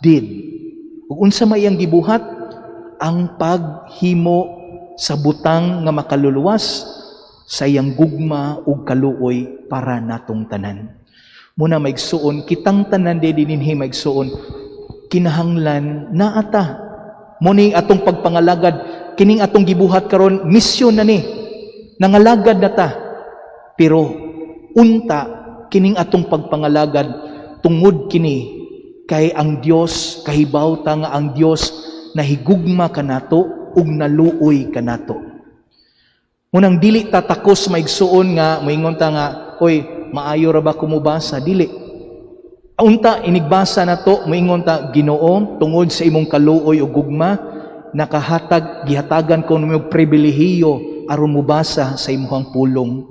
did. Ug unsa may iyang gibuhat? Ang paghimo sa butang nga makaluluwas sa iyang gugma ug kaluoy para natong tanan. Muna, maigsuon, kitang tanan di dinhi, maigsuon, kinahanglan naata. Mao ni atong pagpangalagad, kining atong gibuhat karon, misyon na ni. Nangalagad na ta. Pero unta kining atong pagpangalagad tungod kini kay ang Dios, kahibaw ta nga ang Dios nahigugma kanato ug naluoy kanato. Munang dili ta takos, maigsuon, nga moingon ta nga, "Oy, maayo ra ba ko mobasa?" Dili. Unta inigbasa nato, moingon ta, "Ginoo, tungod sa imong kaluoy ug gugma, nakahatag gihatagan ko nimo pribilehiyo aron mobasa sa imong pulong.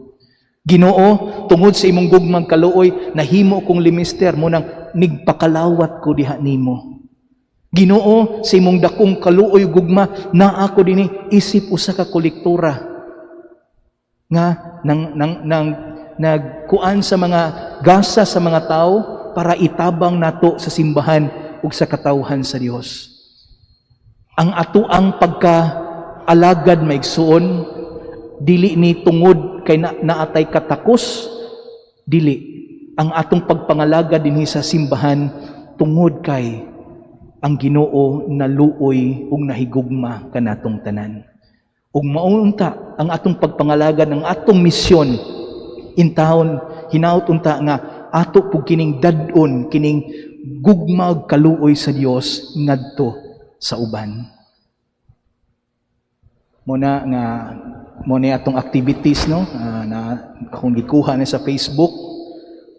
Ginoo, tungod sa imong gugmang kaluoy, nahimo kong limister mo nang nigpakalawat ko diha nimo. Ginoo, sa imong dakong kaluoy ug gugma, naa ko dinhi isip usa ka kolektora nga nang nagkuan sa mga gasa sa mga tao para itabang nato sa simbahan ug sa katawhan sa Dios." Ang atoang pagka alagad, maigsuon, dili ni tungod kay naatay katakos, dili. Ang atong pagpangalagad dinhi sa simbahan tungod kay ang Ginoo naluoy ug nahigugma kanatong tanan. Ug mao unta ang atong pagpangalagad, ang atong misyon intawon, hinaut unta nga ato pug kining dad-on kining gugma ug kaluoy sa Dios ngadto sa uban. Muna nga mo ni atong activities, no, na akong gikuha ni sa Facebook.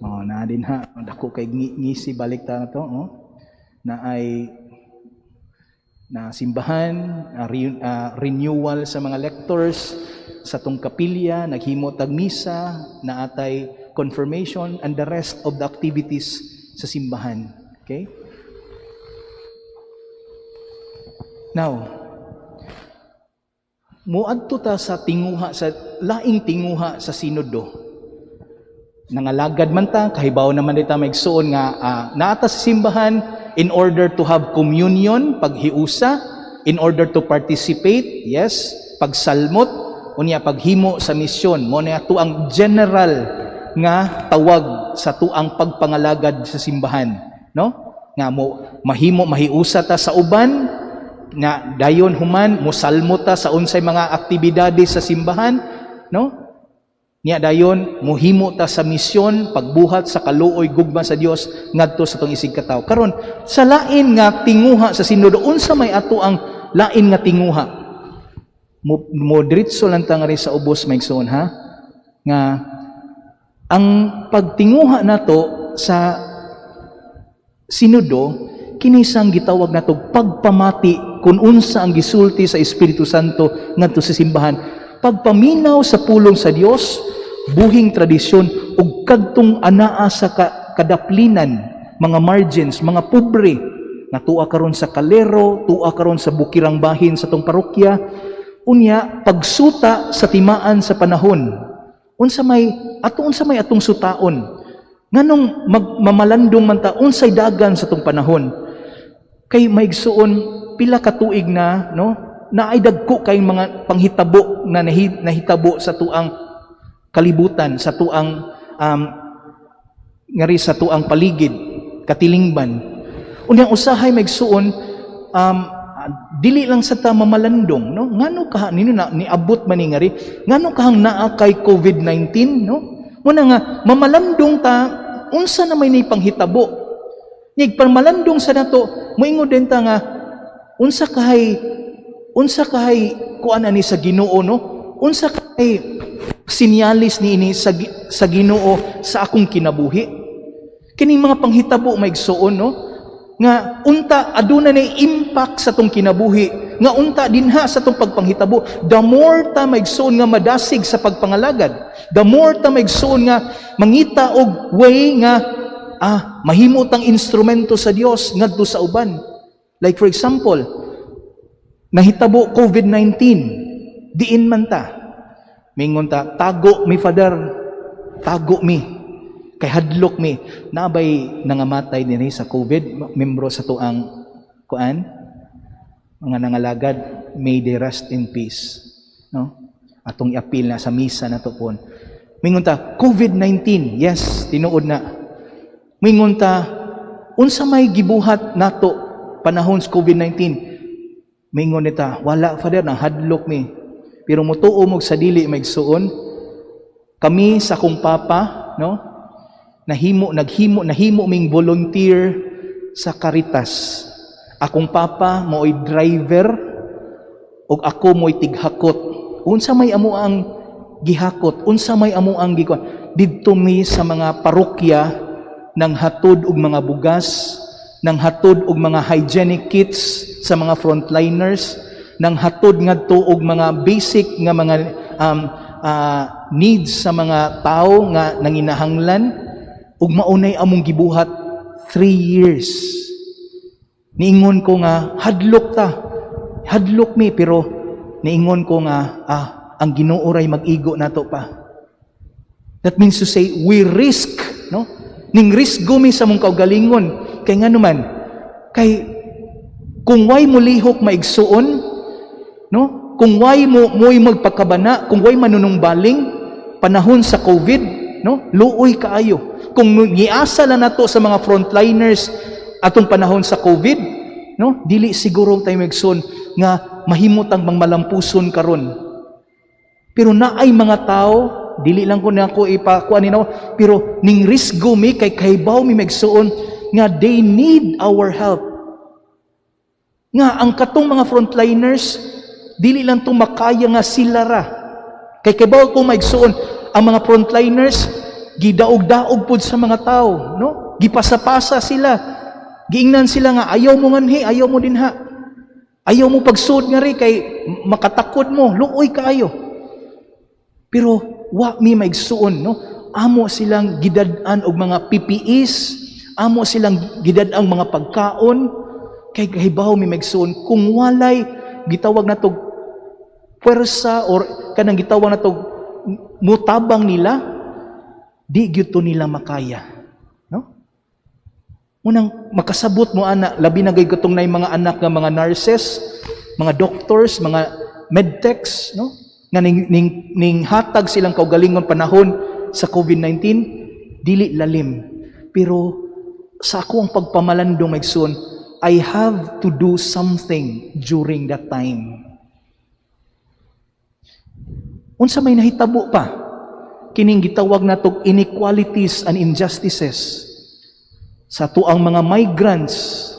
Oh, na din ha, dako kay ngisi, balik ta to, oh. Na ay na simbahan, renewal sa mga lectors sa tong kapilya, naghimo tag misa, naatay confirmation and the rest of the activities sa simbahan. Okay? Now, muadto ta sa tinguha, sa laing tinguha sa sinodo. Nangalagad man ta, kahibaw naman ta, maigsuon, nga naata sa simbahan in order to have communion, paghiusa, in order to participate, yes, pagsalmot, unya paghimo sa misyon. Mo na ato ang general nga tawag sa tuang pagpangalagad sa simbahan, no? Nga mo mahimo mahiusa ta sa uban, nga dayon human mosalmo ta sa unsay mga aktibidades sa simbahan, no? Nya dayon muhimo ta sa misyon, pagbuhat sa kaluoy, gugma sa Dios ngadto sa tong isig katawo. Karon, sa lain nga tinguha sa sinodo, unsa may ato ang lain nga tinguha? Mo diretso lang ta ngari sa ubos, maigsoon ha, nga ang pagtinguha nato sa sinodo, kinisang gitawag nato pagpamati Kung unsa ang gisulti sa Espiritu Santo ngadto sa simbahan. Pagpaminaw sa pulong sa Dios, buhing tradisyon ug kadtong anaa sa kadaplinan, mga margins, mga pobre nga tua karon sa Kalero, tua karon sa bukirang bahin sa tong parokya. Unya, pagsuta sa timaan sa panahon. Unsa may ato, unsa may atong sutaon? Nganong magmamalandong man ta, unsay dagan sa tong panahon? Kay maigsuon, pila ka tuig na, no, naay dagko kay mga panghitabo na nahitabo sa tuang kalibutan, sa tuang ngari sa tuang paligid, katilingban. Unya usahay, maigsuon, dili lang sa ta mamalandong, no? Ngano ka nino na niabot man ni ngari? Ngano kahang naa kay COVID-19, no? Muna nga mamalandong ta, unsa na may ni panghitabo? Nig pamalandong sa nato, moingon din ta nga unsa kahay kuan ani sa Ginoo, no? Unsa kay sinyalis niini sa Ginoo sa akong kinabuhi? Kining mga panghitabo, maigsuon, no, nga unta aduna na impact sa tong kinabuhi, nga unta dinha sa tong pagpanghitabo, the more ta, maigsuon, nga madasig sa pagpangalagad, the more ta, maigsuon, nga mangita og way nga mahimo tang instrumento sa Dios ngadto sa uban. Like for example, nahitabo COVID-19, diin man ta? Mingon ta, "Tago mi, Father, tago mi kay hadlok mi." Nabay nangamatay dinhi sa COVID, membro sa tuang kuan, mga nangalagad? May they rest in peace, no? Atong iapil na sa misa na to pon. Mingon ta, COVID-19, yes, tinuod na. Mingon ta, unsa may gibuhat nato panahon sa COVID-19? Mingon nita, "Wala, Father, na hadlok mi." Pero mutuo mo sa dili, maigsuon, kami sa akong papa, no, nahimo naghimo nahimo ming volunteer sa Caritas. Akong papa mo'y driver ug ako mo'y tighakot. Unsa may amo ang gihakot? Unsa may amo ang gikuan? Didto mi sa mga parokya nang hatod og mga bugas, nang hatod og mga hygienic kits sa mga frontliners, nang hatod ngadto og mga basic nga mga needs sa mga tao nga nanginahanglan, ug maunay among gibuhat 3 years. Niingon ko nga hadlok ta, hadlok mi, pero niingon ko nga ang Ginoo ray mag-igo nato pa. That means to say, we risk, no? Ning risgo mi sa mong kaugalingon. Kay nga naman, kay kung way mo lihok, maigsuon, no? Kung way mo mo'y magpakabana, kung way manunungbaling panahon sa COVID, no? Luoy kaayo. Kung giasa lang nato sa mga frontliners atong panahon sa COVID, no? Dili siguro tayo, maigsoon, nga mahimutang bang malampuson karon. Pero naay mga tao, dili lang ko na ako ipakuan ni, pero ning risgo mi kay kahibaw mi, maigsuon, nga they need our help. Nga ang katong mga frontliners, dili lang to makaya nga sila ra. Kay kahibaw ko, maigsuon, ang mga frontliners gidaog-daog pud sa mga tao, no? Gipasapasa sila. Giingnan sila nga ayaw mo nganhi, ayaw mo dinha. Ayaw mo pagsud ngari kay makatakod mo, luoy kaayo. Pero wa mi, maigsuon, no? Amo silang gidad-an og mga PPEs, amo silang gidad-ang mga pagkaon kay kahibaw mi, maigsuon, kung walay gitawag nato puwersa or kanang gitawag nato mutabang nila, di gyud to nila makaya, no? Unang makasabot mo ana, labi na gay katong nay mga anak nga mga nurses, mga doctors, mga medtechs, no, nga ning hatag silang kaugalingon panahon sa COVID-19. Dili lalim, pero sa ako ang pagpamalandong, maigsoon, I have to do something during that time. Unsa may nahitabo pa? Kining gitawag natog inequalities and injustices sa tuang mga migrants,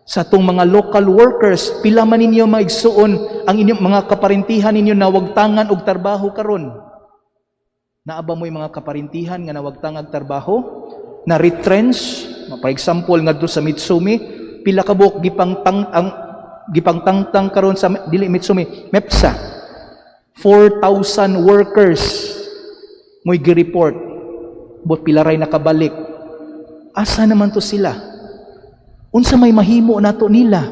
sa atong mga local workers. Pila man ninyo, maigsuon, ang inyong mga kaparintihan ninyo nawagtangan og trabaho karon? Naa ba mo'y mga kaparintihan nga nawagtangag trabaho, na retrench? For example, ngadto sa Mitsumi, pila ka buok gipang tang ang gipangtangtang karon sa, dili Mitsumi, MEPZA. 4,000 workers mo'y gi-report, but pila ray nakabalik. Asa naman to sila? Unsa may mahimo nato nila?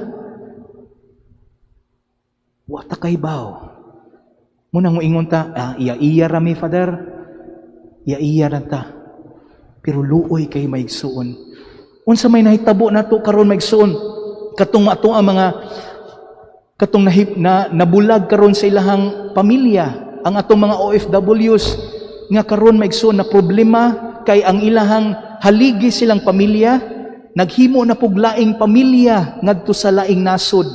Wa ta kahibaw. Munang moingon ta, "Ah, iya-iya ra mi, Father. Iya-iya ra ta." Pero luoy kay, maigsuon. Unsa may nahitabo nato karon, maigsuon? Katong ato ang mga katong nahip, na nabulag karon sa ilahang pamilya, ang atong mga OFWs nga karon, maigsuon, na problema kay ang ilahang haligi, silang pamilya, naghimo na pug laing pamilya ngadto sa laing nasod,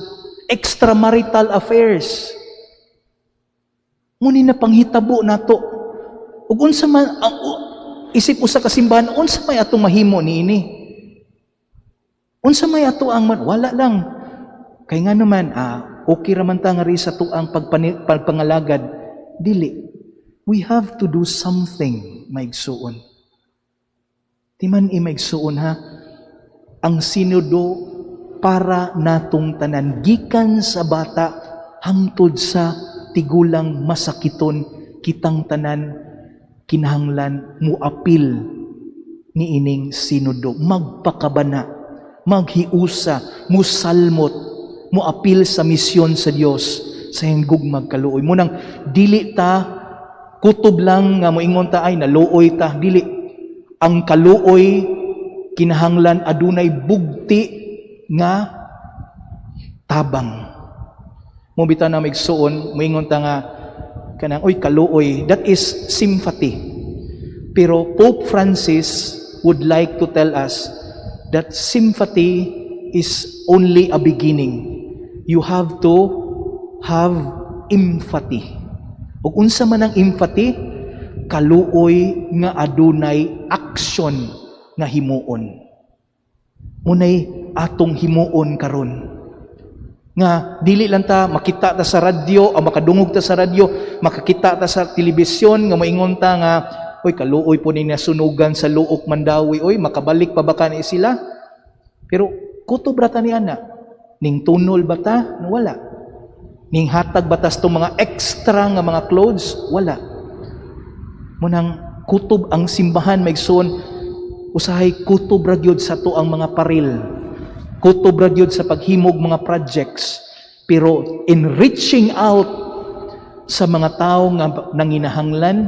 extramarital affairs. Muni na panghitabo nato. Ug unsa man ang isip usa ka simbahan, unsa may atong mahimo niini? Unsa may ato ang man? Wala lang kay nga naman, ah, okay ra man ta nga sa tuang pagpangalagad. Dili, we have to do something, maigsuon. Timan-i, maigsuon, ha. Ang Sinodo para natong tanan, gikan sa bata hangtod sa tigulang masakiton. Kitang tanan kinahanglan muapil niining Sinodo, magpakabana, maghiusa, musalmot, muapil sa misyon sa Dios sa iyang gugmag kaluoy. Munang dili ta kutob lang nga moingon ta, "Ay, naluoy ta." Dili. Ang kaluoy kinahanglan adunay bugti nga tabang. Mo bitaw na, maigsuon, moingon ta nga kanang, "Oy, kaluoy," that is sympathy. Pero Pope Francis would like to tell us that sympathy is only a beginning. You have to have empathy. Ug unsa man ang empathy? Kaluoy nga adunay action nga himuon. Munay atong himuon karon. Nga dili lang ta makita ta sa radyo o makadungog ta sa radyo, makakita ta sa telebisyon nga moingon ta nga, "Oy, kaluoy po ni nasunugan sa Looc, Mandaue, oy, makabalik pa ba kani sila?" Pero kutob ra ta ni ana. Ning tunol ba ta? Wala. Ning hatag ba tas tong mga extra nga mga clothes? Wala. Munang kutob ang simbahan, maigsoon, usahay kutob ra gyud sa to ang mga paril. Kutob ra gyud sa paghimog mga projects. Pero in reaching out sa mga tao nga nanginahanglan,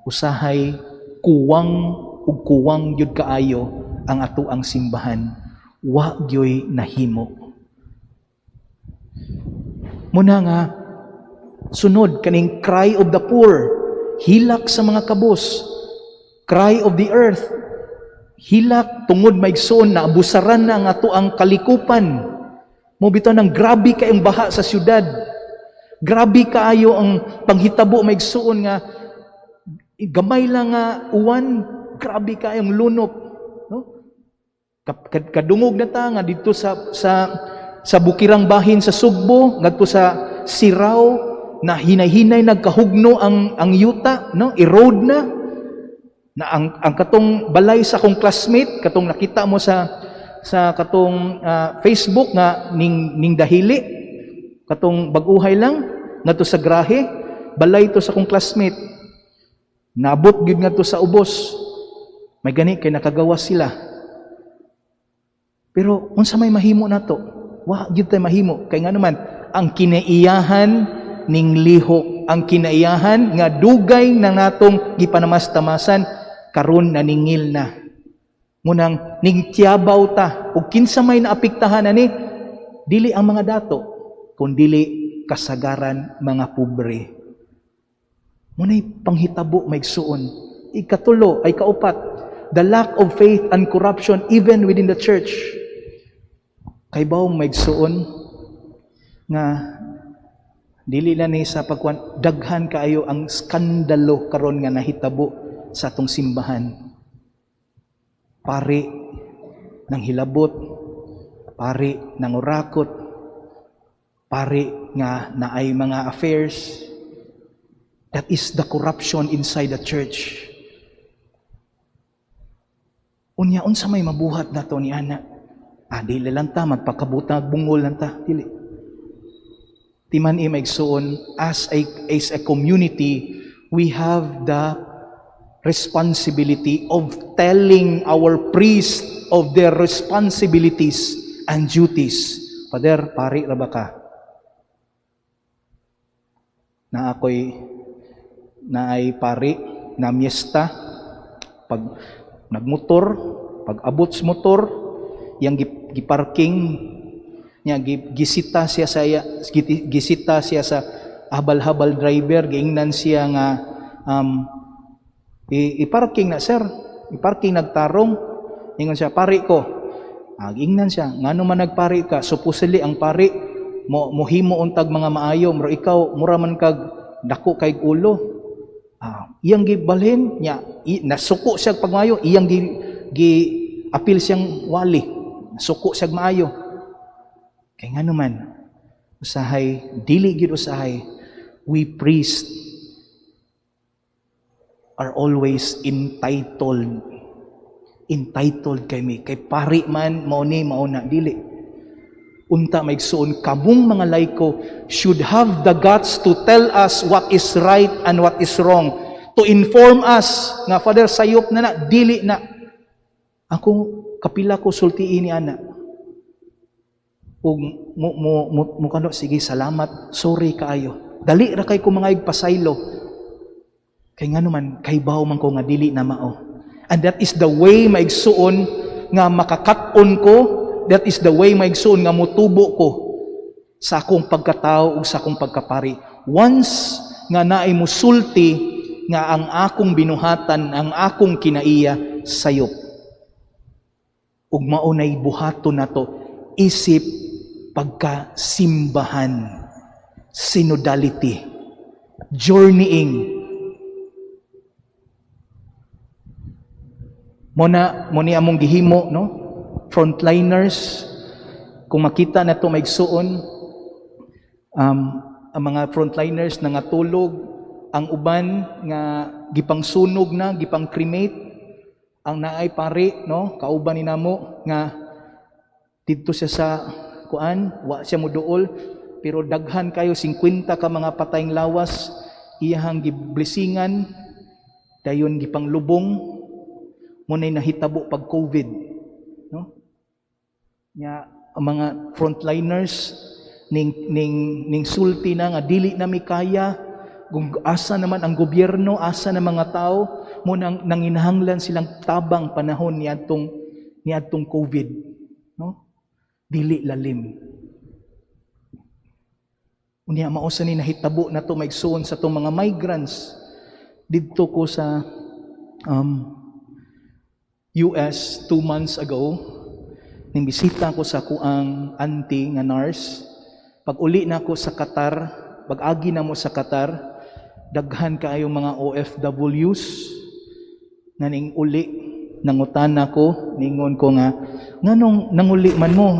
usahay kuwang ug kuwang gyud kaayo ang ato ang simbahan. Wa gyoy nahimo. Muna nga sunod kaning cry of the poor, hilak sa mga kabos, cry of the earth, hilak tungod, maigsoon, na abusaran na ang ato ang kalikupan. Mo bitaw nang grabe kayong baha sa syudad. Grabe kaayo ang panghitabo, maigsuon, nga gamay lang nga uwan, grabe kaayong lunop, no? Kadungog na ta nga dito sa bukirang bahin sa Sugbo ngadto sa Sirao na hinay-hinay nagkahugno ang yuta, no, erode na na ang katong balay sa akong classmate, katong nakita mo sa katong Facebook nga ning dahili katong bag-uhay lang ngadto sa grahe, balay to sa akong classmate, naabot gyud ngadto sa ubos. May gani kay nakagawas sila. Pero unsa may mahimo nato? Wa gyud tay mahimo kay ngano man ang kinaiyahan ning lihok, ang kinaiyahan nga dugay na natong gipanamastamasan, karon naningil na. Munang ningtiyabaw ta. Ug kinsa may naapektahan ani? Dili ang mga dato, kundili kasagaran mga pobre. Munay panghitabo, maigsuon. Ikatulo ay kaupat, the lack of faith and corruption even within the church. Kay bawong, maigsuon, nga dili lang ni sa pagkuan, daghan kaayo ang skandalo karon nga nahitabo sa atong simbahan. Pari ng hilabot, pari ng urakot, pari nga naay mga affairs. That is the corruption inside the church. Unya, unsa may mabuhat nato ni ana? Ah, dili lang ta magpakabutang bungol lang ta, dili. Timan-i, mga igsuon, as a community, we have the responsibility of telling our priest of their responsibilities and duties. Father, pari ra ba ka? Na ako'y naay pari na miesta pag nagmotor, pag abot sa motor yang giparking niya, gisita siya sa habal-habal driver, giingnan siya nga "I-parking na, sir, i-parking." Nagtarong, ingon siya, "Pari ko." Ah, giingnan siya, "Ngano man nagpari ka? Supposedly ang pari mo mohimo untag mga maayo, pero ikaw mura man kag dako kay ulo." Ah, iyang gibalhin niya, nasuko siya pagmayo, iyang gi apil siyang wali. Nasuko siya maayo. Kay ngano man, usahay dili gyud, usahay we priest are always entitled. Entitled kay mi kay pari man, mao ni, mao na. Dili unta, mga igsuon. Kamong mga laiko should have the guts to tell us what is right and what is wrong, to inform us nga, "Father, sayop na na, dili na." Ako, kapila ko sultiin ni ana ug mo kano, "Sige, salamat, sorry kaayo." Dali ra kay ko mga pasaylo kay ngano man, kay baw man ko nga dili na mao. And that is the way, mga igsuon, nga makakat-on ko. That is the way, mga igsuon, nga motubo ko sa akong pagkatao ug sa akong pagkapari. Once nga naay musulti nga ang akong binuhatan, ang akong kinaiya sayop. Ug mao nay buhaton nato isip pagkasimbahan, synodality, journeying. Mo na mo ni among gihimo, no? Frontliners, kung makita na to, mga igsuon, ang mga frontliners na ngatulog, ang uban nga gipangsunog na, gipang cremate, ang naay pari, no, kauban ni namo nga didto siya sa kuan, wa siya moduol, pero daghan kayo, 50 ka mga patayng lawas, iyahang giblesingan, dayon gipanglubong. Mo nay nahitabo pag COVID, no? Nya ang mga frontliners ning sulti na nga dili na mi kaya kung asa naman ang gobyerno, asa na mga tao mo nang nanginahanglan silang tabang panahon niadtong COVID, no? Dili lalim. Unya mao sa ni nahitabo na to, mga igsuon, sa tong mga migrants. Didto ko sa US 2 months ago, ning bisita ko sa kuang auntie nga nurse. Pag uli na ko sa Qatar, pag-agi na mo sa Qatar, daghan kaayo mga OFWs nga ning uli. Nangutana ko, ningon ko nga, "Nganong nanguli man mo?"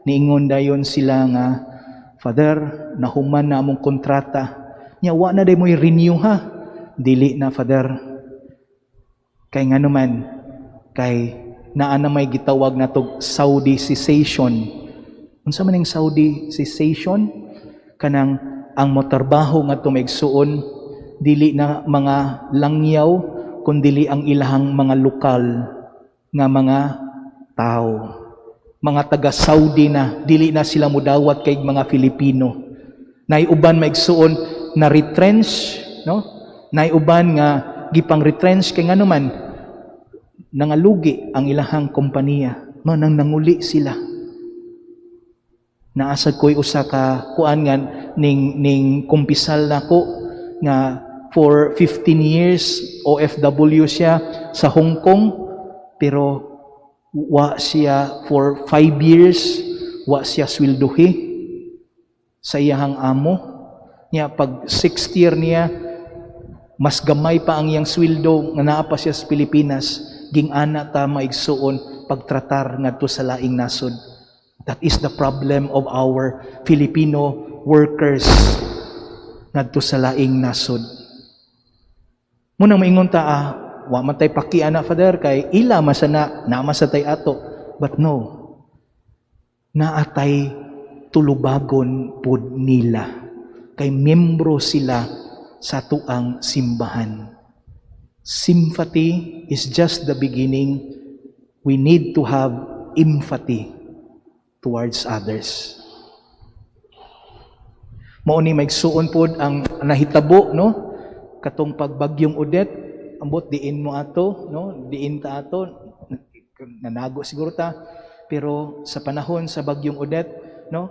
Niingon dayon sila nga, "Father, nahuman na among kontrata." Nya wa na day mo'y renew ha? "Dili na, Father." Kay ngano man, kay naa na may gitawag natog Saudi cessation. Unsa man ning Saudi cessation? Kanang ang motrabaho ngadto, mga igsuon, dili na mga langyaw kundili ang ilahang mga lokal nga mga tao. Mga taga Saudi na, dili na sila mudawat kay mga Filipino. Nay uban, mga igsuon, na retrench, no? Nay uban nga gipang retrench kay ngano man, nangalugi ang ilahang kompanya, manang nanguli sila. Naasad ko'y usa ka kuan nga ning kumpisal nako nga for 15 years OFW siya sa Hong Kong, pero wa siya for 5 years, wa siya swelduhi sa iyahang amo niya. Pag sixth year niya, mas gamay pa ang iyang sweldo nga naa pa siya sa Pilipinas. Ging-ana ta, mga igsuon, pagtratar ngadto sa laing nasod. That is the problem of our Filipino workers ngadto sa laing nasod. Muna maingon ta, "Ah, wa man tay paki ana, Father, kay ila man sa na, naa man sa tay ato." But no. Naatay tulubagon pod nila kay membro sila sa atuang simbahan. Sympathy is just the beginning. We need to have empathy towards others. Mao ni, mga igsuon, pod ang nahitabo, no, katong pagbagyong Odette. Ambot diin mo ato, no, diin ta ato, nanago siguro ta. Pero sa panahon sa bagyong Odette, no,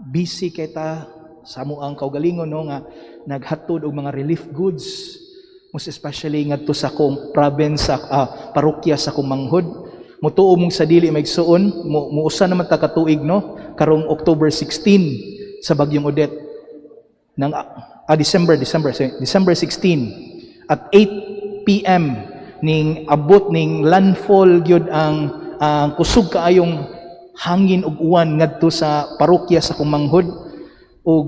busy kay ta sa ang kaugalingon, no, nga naghatod og mga relief goods, most especially ngadto sa akong province, sa parokya sa akong manghod. Mutuo mong sa dili, mga igsuon, muusa naman ta katuig, no, karong October 16 sa bagyong Odette ng December December sorry, December 16 at 8 PM ning abot, ning landfall gyud ang kusog kaayong hangin ug uwan ngadto sa parokya sa akong manghod ug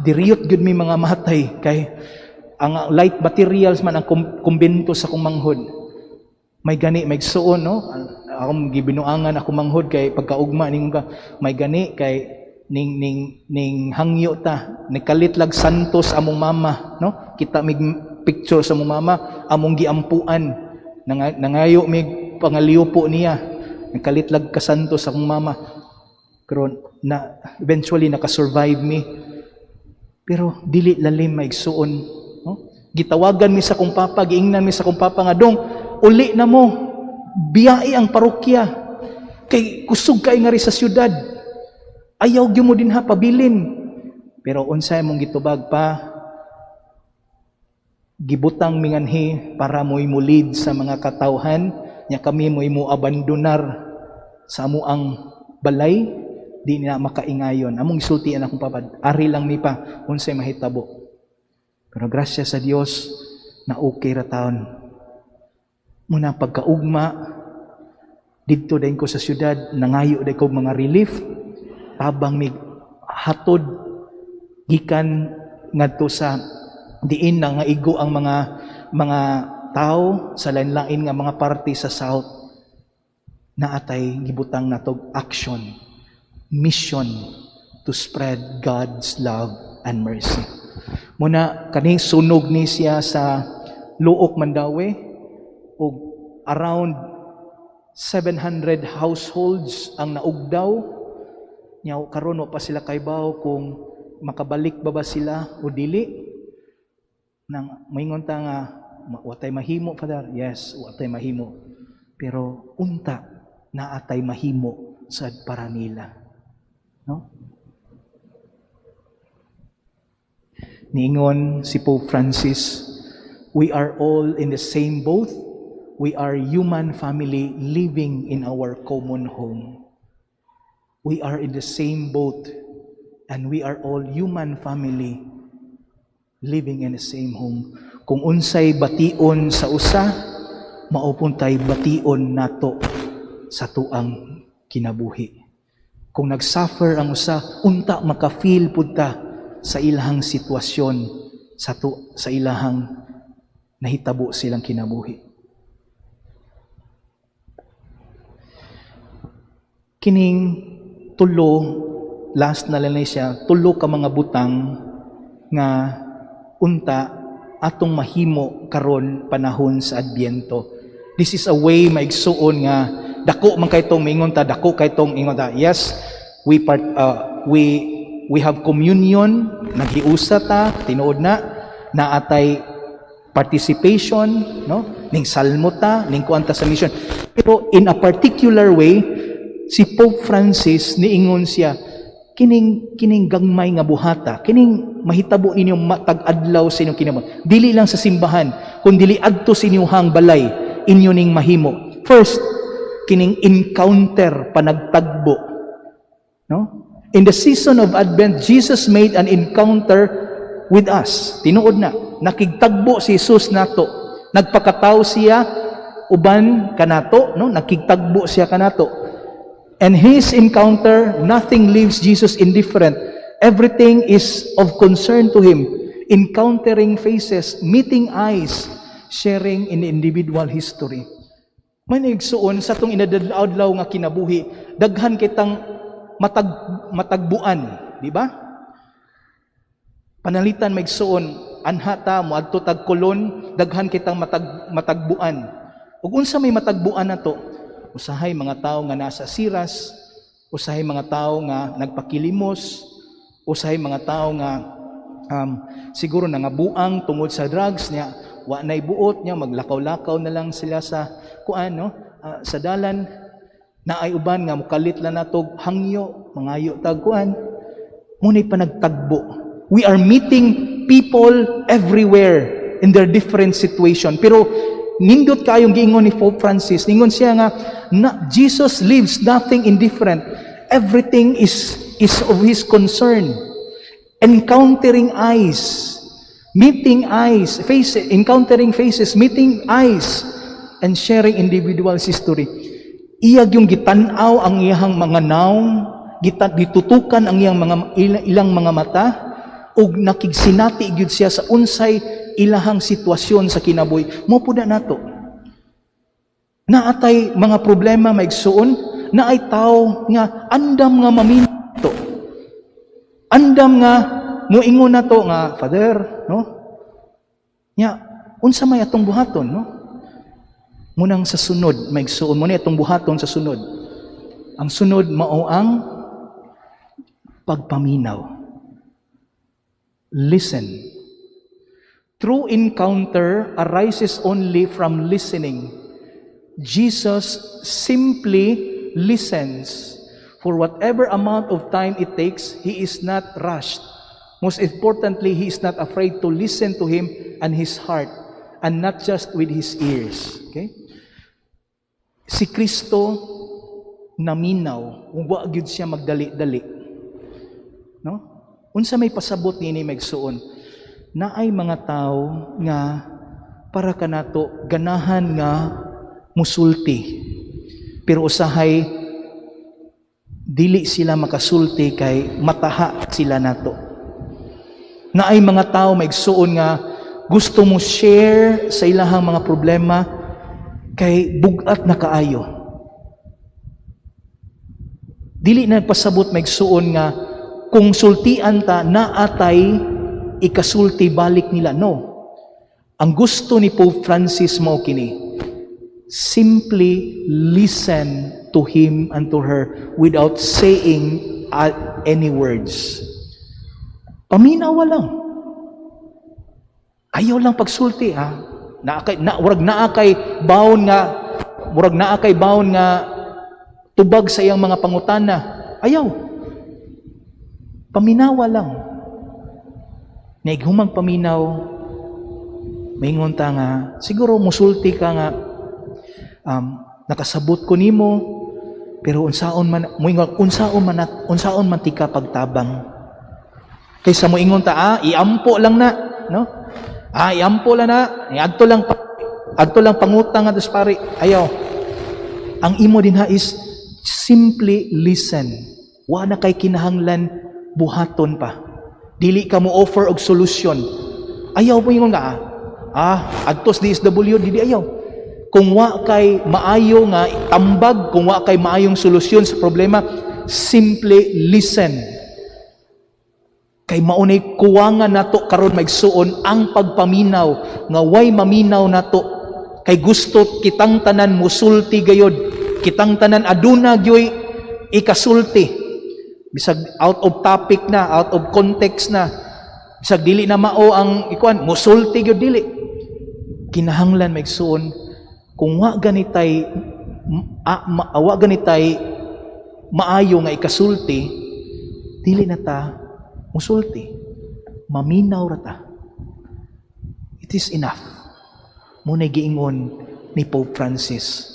diriyot gyud mi mga matay kay ang light materials man ang kumbento sa akong manghod. May gani, mga igsuon, no, akong gibinuangan ako manghod kay pagkaugma ning ka may gani kay ning hangyo ta, nikalit lag santos among mama, no. Kita mig picture sa among mama, among giampuan. Nangayo mig pangaliupo niya. Nakalit lag kasantos akong mama, pero na eventually nakasurvive mi, pero dili lalim, mga igsuon, no. Gitawagan mi sa akong papa, giingnan mi sa akong papa nga, "Dong, uli na mo, biyai ang parokya kay kusog kay ngari sa syudad, ayaw gyud mo dinha pabilin." Pero unsay mong gitubag pa, gibutang minganhi para mo'y mulid sa mga katawhan nya, kami mo'y mo abandonar sa amo ang balay, di na makaingayon. Among isultian akong papa, "Ari lang mi pa, unsay mahitabo?" Pero grasya sa Dios na okay ra taon. Muna pagkaugma didto din ko sa syudad, nangayo day ko mga relief, tabang mig hatod gikan ngadto sa diin na nga igo ang mga tao sa lain-lain nga mga parte sa South. Naatay gibutang natog action, mission to spread God's love and mercy. Muna kaning sunog ni siya sa Looc, Mandaue, og around 700 households ang naugdaw nya. Karon wa pa sila kaybaw kung makabalik ba ba sila o dili. Nang maingon ta nga watay mahimo, Father. Yes, watay mahimo, pero unta naatay mahimo sad para nila, no. Niingon si Pope Francis, "We are all in the same boat. We are human family living in our common home." We are in the same boat and we are all human family living in the same home. Kung unsay bation sa usa, mao tay bation nato sa tuang kinabuhi. Kung nagsuffer ang usa, unta maka-feel pud ta sa ilahang sitwasyon, sa ilahang nahitabo silang kinabuhi. Kining tulo, last na lang siya, tulo ka mga butang nga unta atong mahimo karon panahon sa Adbyento. This is a way, mga igsuon, nga dako man kay tong mingon ta, dako kay tong ingon ta. Yes, we part we have communion, naghiusa ta, tinuod na naatay participation, no? Ning salmo ta, ning kuan ta sa mission. Pero in a particular way, si Pope Francis niingon siya, kining gagmay nga buhata, kining mahitabo ninyo matag adlaw sa inyong kinabuhi. Dili lang sa simbahan, kun dili adto sa inyong balay, inyo ning mahimo. First, kining encounter, panagtagbo. No? In the season of Advent, Jesus made an encounter with us. Tinuod na, nakigtagbo si Jesus nato. Nagpakatawo siya uban kanato, no? Nakigtagbo siya kanato. And his encounter, nothing leaves Jesus indifferent. Everything is of concern to him. Encountering faces, meeting eyes, sharing in individual history. Mga igsuon, sa atong inadlaw nga kinabuhi, daghan kitang matagbuan, di ba? Panalitan, maigsuon, anha ta moadto tag Colon, daghan kitang matagbuan. Ug unsa may matagbuan nato? Usahay mga tawo nga nasa siras, usahay mga tawo nga nagpakilimos, usahay mga tawo nga siguro nangabuang tungod sa drugs niya, wa nay buot niya, maglakaw-lakaw na lang sila sa kuan, no, sa dalan. Naay uban nga mukalit lang natog hangyo, mangayo tag kuan. Muna'y panagtagbo. We are meeting people everywhere in their different situation. Pero nindot kayong giingon ni Pope Francis. Ningon siya nga, na, Jesus leaves nothing indifferent. Everything is of His concern. Encountering eyes, meeting eyes, face, encountering faces, meeting eyes, and sharing individual history. Iyag yung gitan-aw ang iyang mga nawong, gitutukan ang iyang mga ilang mga mata, ug nakigsinati gyud siya sa unsay ilahang sitwasyon sa kinabuhi. Mao pud na nato. Naatay mga problema, maigsuon, naay tao nga andam nga maminaw. Andam nga muingon nato nga, "Father, no? Nya, unsa may atong buhaton, no?" Munang sa sunod, maigsuon, mo ni atong buhaton sa sunod. Ang sunod mao ang pagpaminaw. Listen. True encounter arises only from listening. Jesus simply listens. For whatever amount of time it takes, He is not rushed. Most importantly, He is not afraid to listen to him and his heart, and not just with his ears. Okay? Si Kristo naminaw, ug wa gyud siya magdali-dali. No? Unsa may pasabot niini, maigsuon? Naay mga tao nga para kanato ganahan nga musulti. Pero usahay dili sila makasulti kay mataha sila nato. Naay mga tao, maigsuon, nga gusto mo share sa ilahang mga problema kay bugat na kaayo. Dili na pasabot, maigsuon, nga kung sultian ta, naatay ikasulti balik nila. No. Ang gusto ni Pope Francis mao kini. Simply listen to him and to her without saying any words. Paminawa lang. Ayaw lang pagsulti, ha. Naa kay na murag naa kay bawon nga murag naa kay bawon nga tubag sa iyang mga pangutana. Ayaw. Paminawa lang. Naig humang paminaw, maingon ta nga, siguro musulti ka nga, "Nakasabot ko nimo, pero unsaon man," moingon, "unsaon man tika pagtabang?" Kaysa moingon ta, "Ah, iampo lang na," no? "Ah, iampo lang na, adto lang pangutang nga pare." Ayaw. Ang imo dinha is simply listen. Wa na kay kinahanglan buhaton pa. Dili ka mo offer og solusyon. Ayaw mo ingon nga, "Ah, adtos DSWD," di ayaw. Kung wa kay maayo nga tambag, kung wa kay maayong solusyon sa problema, simply listen. Kay maunay kuwangan nato karon, maigsuon, ang pagpaminaw nga way maminaw nato kay gusto kitang tanan musulti gayod. Kitang tanan aduna gyoy ikasulti. Bisag out of topic na, out of context na. Bisag dili na mao ang ikuan, musulti gyud, dili. Kinahanglan, maigsuon, kung wa ganitay maayo nga ikasulti, dili na ta musulti. Maminaw ra ta. It is enough. Muna'y giingon ni Pope Francis.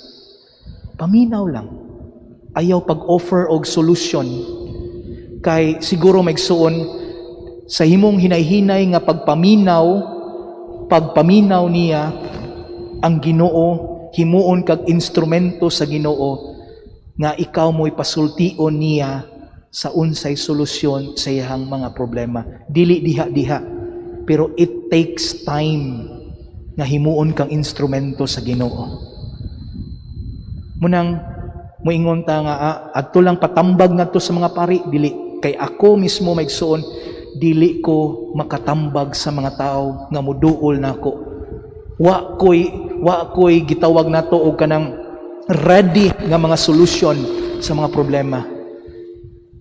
Paminaw lang. Ayaw pag-offer og solusyon. Kay siguro, maigsuon, sa himong hinay-hinay nga pagpaminaw, pagpaminaw niya, ang Ginoo, himuon kag instrumento sa Ginoo nga ikaw mo'y pasultion niya sa unsay solusyon sa iyang mga problema. Dili diha-diha, pero it takes time nga himuon kang instrumento sa Ginoo. Munang Moingon ta nga adto lang patambag ngadto sa mga pari, dili. Kay ako mismo, mga igsoon, dili ko makatambag sa mga tao nga muduol nako. Wa ko'y gitawag nato og kanang ready nga mga solusyon sa mga problema.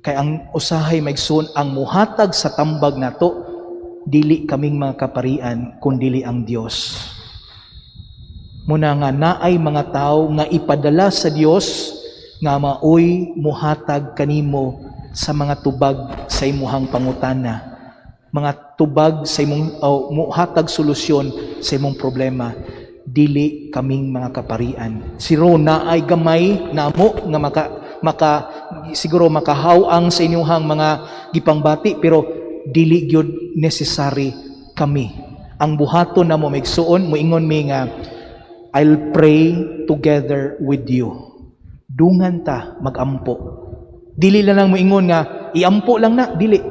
Kay ang usahay, mga igsoon, ang muhatag sa tambag nato dili kaming mga kaparian kundili ang Dios. Muna nga naay mga tao nga ipadala sa Dios nga maoy muhatag kanimo sa mga tubag sa imuhang pangutana, mga tubag sa imong oh, muhatag solusyon sa imong problema, dili kaming mga kaparian. Siguro naay gamay namo nga maka maka siguro makahaw-ang sa inyong mga gipangbati, pero dili gyud necessary kami. Ang buhaton namo, mga igsuon, moingon mi nga, "I'll pray together with you." Dungan ta magampo. Dili lang lang moingon nga iampo lang na, dili.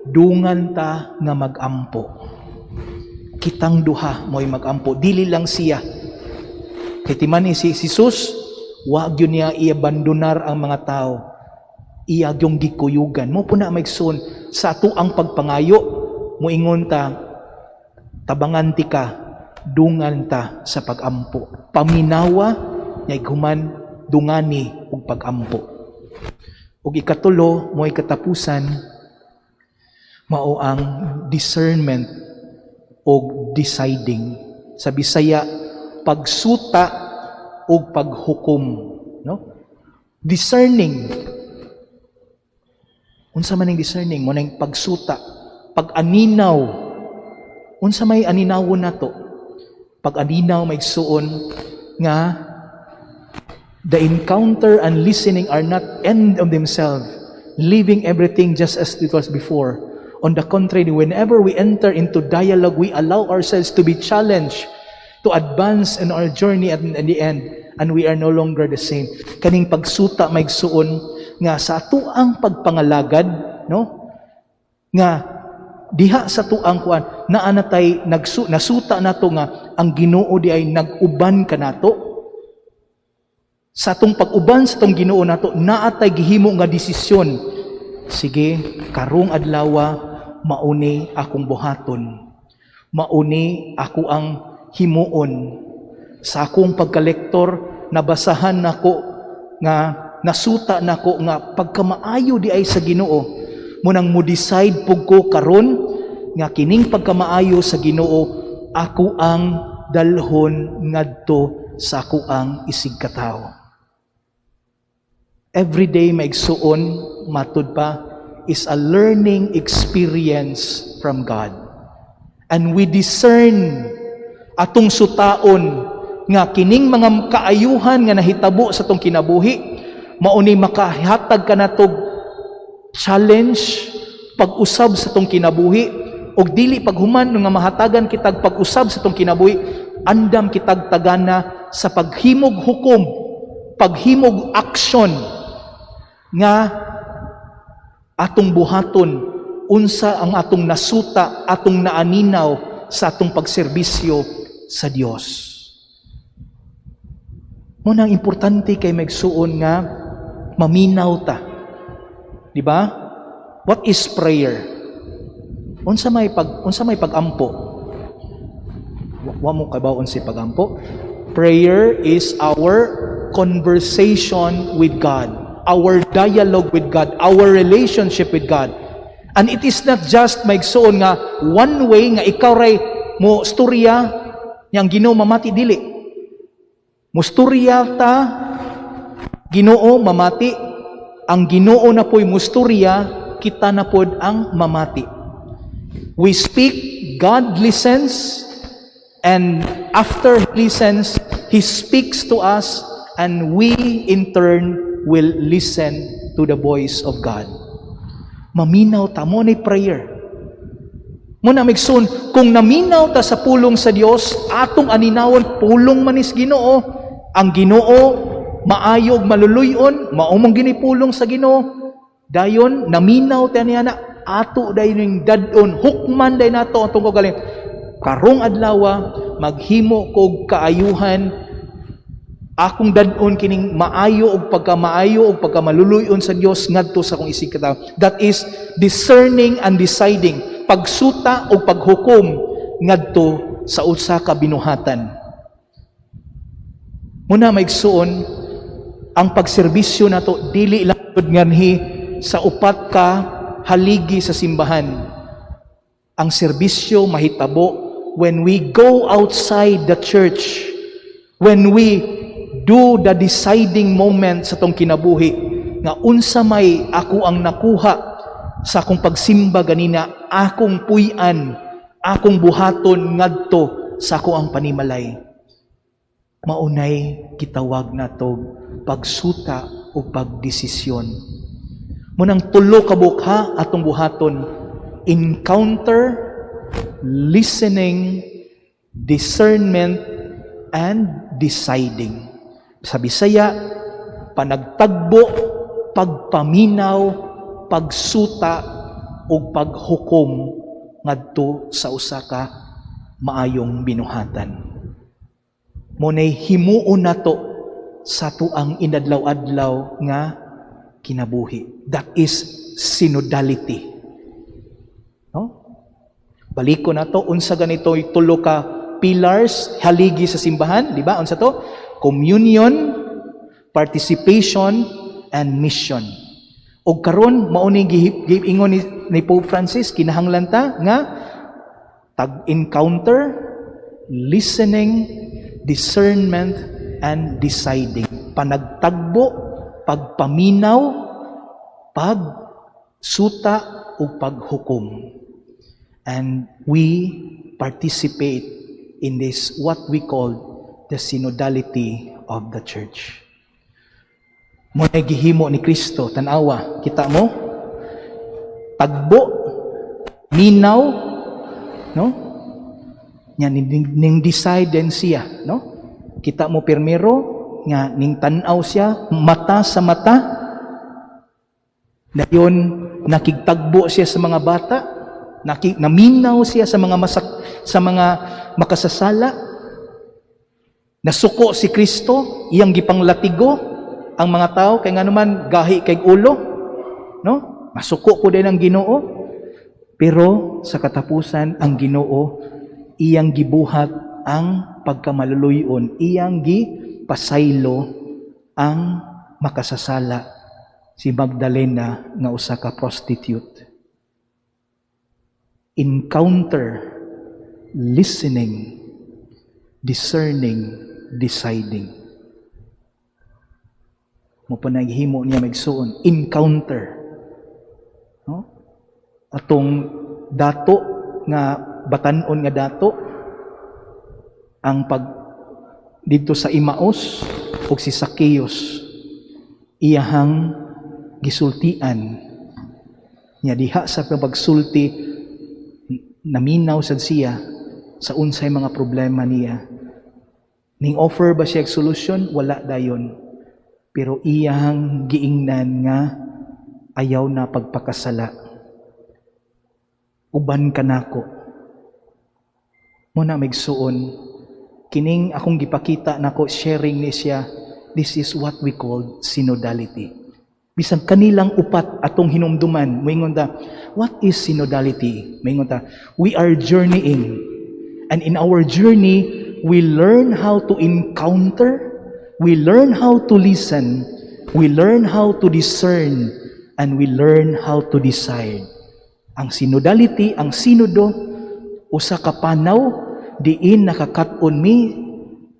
Dungan ta nga magampo. Kitang duha mo'y magampo, dili lang siya. Kay timan si Jesus, wa gyud niya iabandonar ang mga tao. Iya gyung gikuyugan. Mao po na, mga igsoon, sa ato ang pagpangayo, moingon ta, tabangan ti ka, dungan ta sa pagampo. Paminawa, nya human dungani og pagampo. Ug ikatulo, mo'y katapusan, mao ang discernment og deciding. Sa Bisaya, pagsuta og paghukom, no? Discerning. Unsa man ning discerning? Mo ning pagsuta, pag-aninaw. Unsa may aninawon nato? Pag-aninaw, mga igsuon, nga the encounter and listening are not end of themselves, leaving everything just as it was before. On the contrary, whenever we enter into dialogue, we allow ourselves to be challenged, to advance in our journey at in the end, and we are no longer the same. Kaning pagsuta, mga igsuon, nga sa atuang pagpangalagad, no? Nga diha sa tuang kuan, naa na tay nasuta nato nga ang Ginoo di ay nag-uban kanato. Sa atong pag-uban sa atong Ginoo nato, naa tay gihimo nga desisyon. Sige, karong adlawa mauni akong buhaton. Mauni ako ang himuon. Sa akong pagkalektor, nabasahan nako nga nasuta nako nga pagkamaayo di ay sa Ginoo. Munang mo decide pug ko karon nga kining pagkamaayo sa Ginoo ako ang dalhon ngadto sa ako ang isigkatawo. Every day, mga igsuon, matud pa, is a learning experience from God. And we discern, atong sutaon nga kining mga kaayuhan nga nahitabo sa atong kinabuhi, mauni makahatag kanatog challenge, pag-usab sa atong kinabuhi, og dili paghuman nga mahatagan kitag pag-usab sa atong kinabuhi, andam kitag tagana sa paghimog hukom, paghimog aksyon nga atong buhaton unsa ang atong nasuta, atong naaninaw sa atong pagserbisyo sa Dios. Mo nang importante kay, mga igsuon, nga maminaw ta. Di ba? What is prayer? Unsa may pagampo? Wa mo kabaw unsay pagampo? Prayer is our conversation with God, our dialogue with God, our relationship with God. And it is not just, mga igsuon, nga one way nga ikaw ray mo storya yang Ginoo mamati, dili. Mustorya ta, Ginoo mamati, ang Ginoo na po'y mustorya, kita na pod ang mamati. We speak, God listens, and after He listens, He speaks to us, and we in turn will listen to the voice of God. Maminaw ta mo ni prayer. Mo na, mga igsoon, kung naminaw ta sa pulong sa Dios, atong aninawon pulong manis Ginoo. Ang Ginoo maayo ug maluluy-on, mao mong ginipulong sa Ginoo. Dayon naminaw ta niya na ato dayon ning dad-on, hukman day nato atong kaugalingon. Karong adlaw maghimo kog kaayuhan. Akong dad-on kining maayo og pagkamaayo og pagkamaluluyon sa Dios ngadto sa akong isig katawo. That is discerning and deciding, pagsuta og paghukom ngadto sa usa ka binuhatan. Muna, mga igsuon, ang pagserbisyo nato dili lang gud nganhi sa upat ka haligi sa simbahan. Ang serbisyo mahitabo when we go outside the church, when we do the deciding moment sa atong kinabuhi nga unsa may ako ang nakuha sa akong pagsimba ganina, akong puy-an, akong buhaton ngadto sa ako ang panimalay. Maunay gitawag nato pagsuta o pagdesisyon. Munang tulo ka bukha atong buhaton: encounter, listening, discernment, and deciding. Sa Bisaya, panagtagbo, pagpaminaw, pagsuta, ug paghukom ngadto sa usa ka maayong binuhatan. Munay himuon nato sa atuang inadlaw-adlaw nga kinabuhi. That is synodality. No? Baliko nato unsa ganito tulo ka pillars, haligi sa simbahan, di ba? Unsa to? Communion, participation, and mission. Og karon mao ni giingon ni Pope Francis, kinahanglan ta nga tag encounter, listening, discernment, and deciding. Panagtagbo, pagpaminaw, pagsuta ug paghukom. And we participate in this, what we call the synodality of the church. Mo na gihimo ni Kristo, tanawa, kita mo? Tagbo, minaw, no? Nya ning decide din siya, no? Kita mo pirmero nga ning tan-aw siya mata sa mata. Dayon nakigtagbo siya sa mga bata, naminaw siya sa mga makasasala. Nasuko si Kristo, iyang gipanglatigo ang mga tao kay nganuman gahi kay ulo, no? Masuko po din ang Ginoo. Pero sa katapusan, ang Ginoo iyang gibuhat ang pagkamaluluyon, iyang gipasaylo ang makasasala, si Magdalena nga usa ka prostitute. Encounter, listening, discerning, deciding. Mo pa naghimo niya, mga igsuon, encounter. No? Atong dato nga batan-on nga dato ang pag dito sa Emmaus ug si Zacchaeus, iyahang gisultian niya. Diha sa pagsulti, naminaw sad siya sa unsay mga problema niya. Ning offer ba siya og solution? Wala dayon, pero iyahang giingnan nga ayaw na pagpakasala, uban kanako. Mo na, mga igsuon, kining akong gipakita nako, sharing ni siya, this is what we call synodality. Bisan kanilang upat atong hinumduman, moingon ta, what is synodality? Moingon ta, we are journeying. And in our journey, we learn how to encounter, we learn how to listen, we learn how to discern, and we learn how to decide. Ang synodality, ang sinodo, usa ka panaw diin nakakat-on mi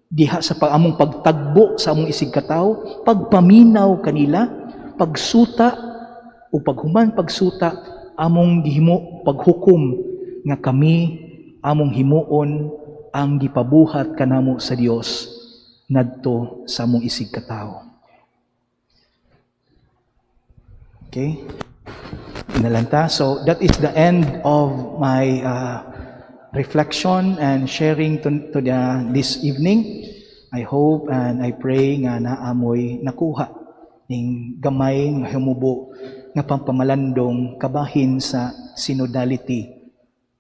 diha sa pag among pagtagbo sa among isig katawo, pagpaminaw kanila, pagsuta o paghuman pagsuta, among gihimo paghukom nga kami among himuon ang gipabuhat kanamo sa Dios ngadto sa among isig katawo. Okay? Nalanta. So that is the end of my reflection and sharing to this evening. I hope and I pray nga naamoy nakuha ning gamay nga humubo nga pampamalandong kabahin sa synodality,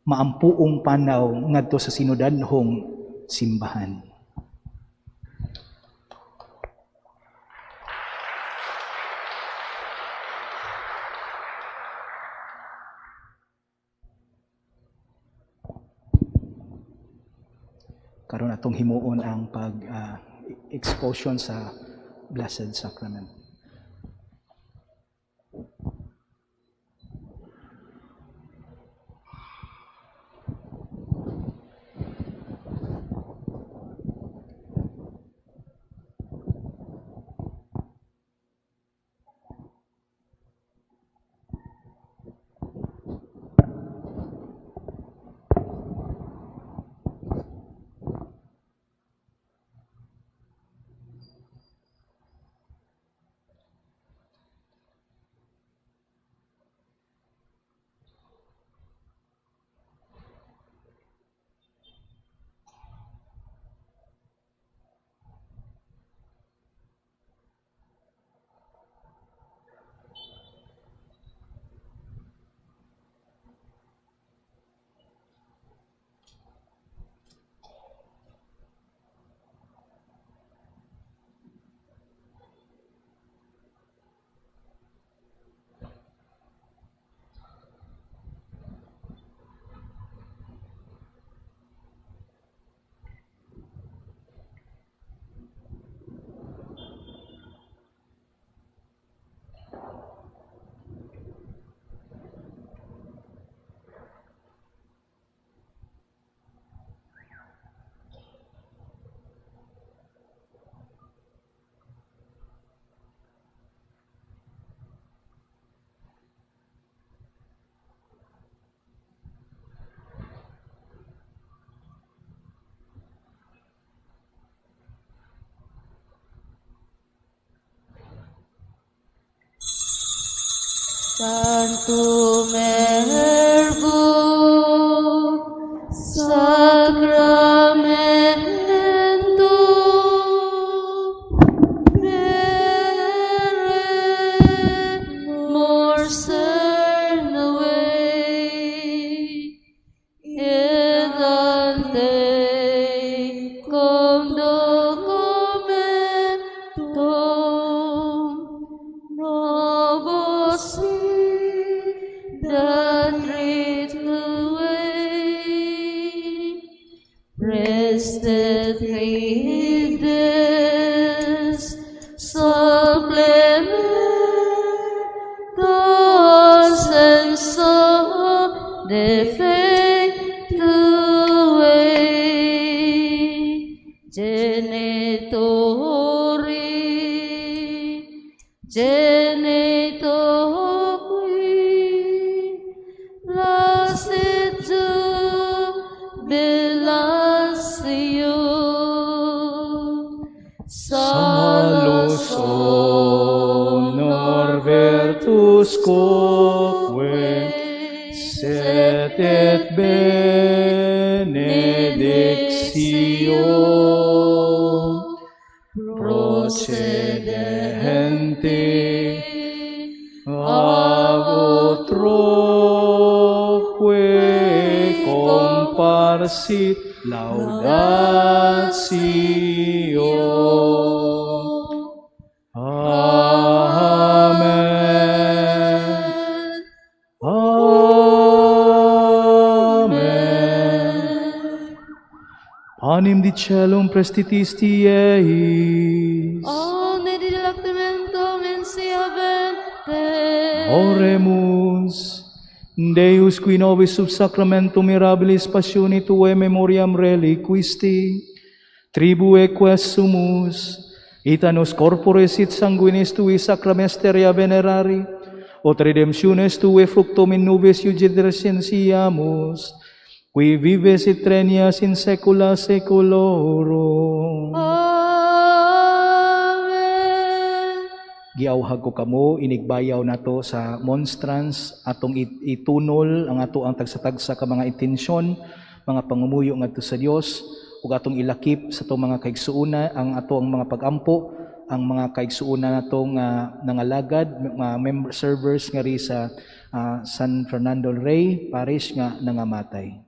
maampuong panaw ngadto sa sinodanhong simbahan. Karon atong himuon ang pag exposition sa Blessed Sacrament. Tantum ergo sacramentum veremur cernue et ante cum documentum novus dat ritue prestet fides supplementos senso defectue genitori genitoque lascit jubilatio Salus honor virtus quoque sed et benedictio procedente ab utroque comparsit laudatio. Amen. Amen. Panem di celum prestitisti eis. Omne dilactamentum in si habente. Oremus. Deus qui nobis sub sacramentum mirabilis passioni tuae memoriam reliquisti, tribue quae sumus, ita nos corporis et sanguinis tui sacra mysteria venerari, ut redemptiones tuae fructum in nubis iugit recensiamus, qui vives et regnas in saecula saeculorum. Amen. Giawhag ko kamo, inigbayaw nato sa monstrance, atong itunol ang ato ang tagsa-tagsa ka mga intensyon, mga pangumuyo ngadto sa Dios, ug atong ilakip sa atong mga kaigsuona ang ato ang mga pagampo, ang mga kaigsuona natong nangalagad, mga member servers ngari sa San Fernando Rey Parish nga nangamatay.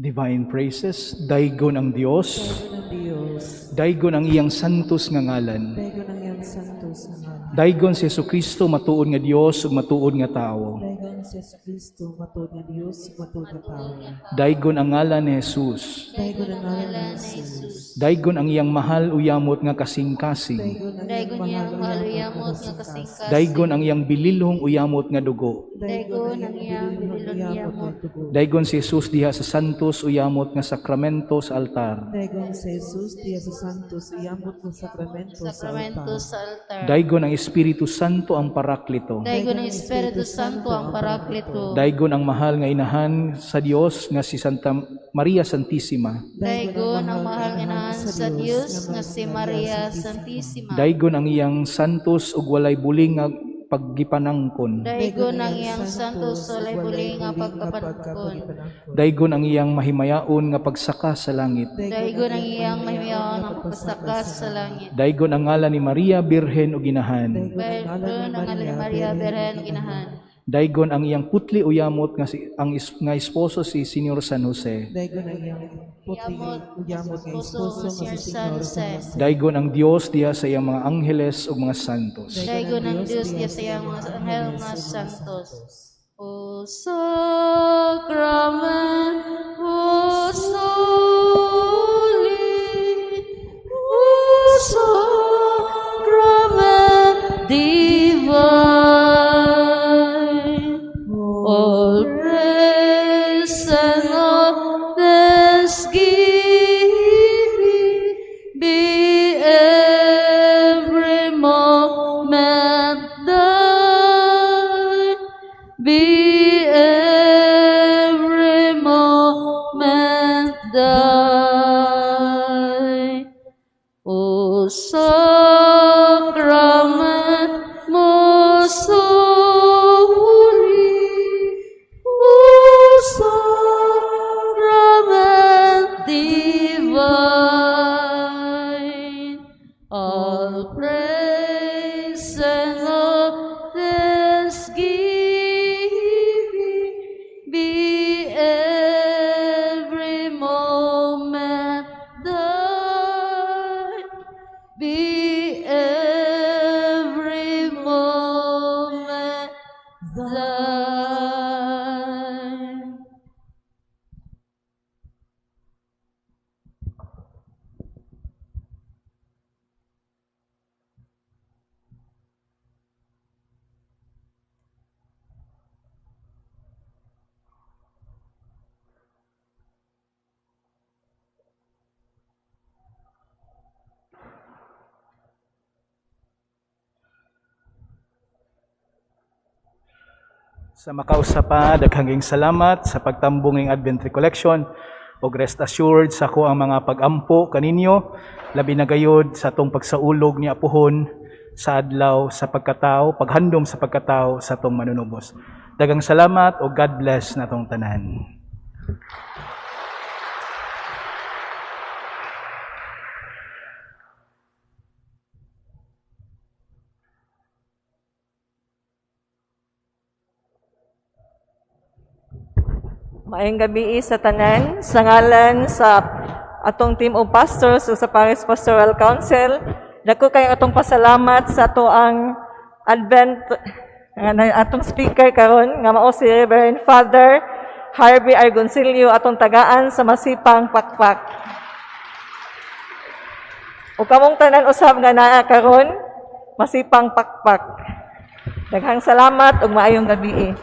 Divine praises, daygon ang Dios, Daygon ang Dios, daygon ang iyang santos nga ngalan. Daygon ang iyang santos nga ngalan. Daygon si Hesukristo, matuod nga Dios ug matuod nga tawo. Daygon si Hesukristo, matuod nga Dios ug matuod nga tawo. Daygon ang ngalan ni Jesus. Daygon ang ngalan ni Jesus. Daygon ang iyang mahal uyamot nga kasing-kasing. Daygon ang iyang mahal uyamot nga kasing-kasing. Daygon ang iyang bililhong uyamot nga dugo. Daygon ang iyang bililhong uyamot nga dugo. Daygon si Jesus diha sa santos uyamot nga sakramento sa altar. Daygon si Jesus diha sa santos uyamot nga sakramento sa altar. Daygon ang Espiritu Santo ang Paraklito. Daygon ang Espiritu Santo ang Paraklito. Daygon ang mahal nga inahan sa Dios nga si Santa Maria Santissima. Daygon ang mahal nga inahan sa Dios nga si Maria Santissima. Daygon ang iyang santos ug walay buling nga paggipanangkon. Daygon ang iyang santos walay buling nga pagkapanangkon. Daygon ang iyang mahimayaon nga pagsaka sa langit. Daygon ang iyang mahimayaon nga pagsaka sa langit. Daygon ang ngalan ni Maria Birhen ug Inahan. Daygon ang ngalan ni Maria Birhen ug Inahan. Daygon ang iyang putli uyamot nga si, ang nga esposo si Senyor San Jose. Daygon ang iyang putli uyamot nga esposo nga si Senyor San Jose. Daygon ang Dios diha sa iyang mga angheles ug mga santos. Daygon ang Dios diha sa iyang mga anghel mga santos. O sacrament most holy, O sacrament divine, all praise and all thanksgiving be every moment thine, be every moment thine. O sacrament most holy, O sacrament divine, all praise and all thanksgiving be every moment thine, be every moment thine. Sa makausa pa, daghang salamat sa pagtambong ng Advent Recollection og rest assured sa ko ang mga pagampo kaninyo, labi na gayod sa atong pagsaulog ni Apuhon sa adlaw sa pagkatao, paghandom sa pagkatao sa atong manunubos. Daghang salamat og God bless natong tanan. Maayong gabi sa tanan, sa ngalan sa atong team of pastors o sa Parish Pastoral Council. Dako kay atong pasalamat sa ato ang Advent atong speaker karon nga mao si Reverend Father Harvey Argoncillo, atong tagaan sa Masipang Pakpak. O kamong tanan usab nga naa karon Masipang Pakpak. Daghang salamat ug maayong gabi.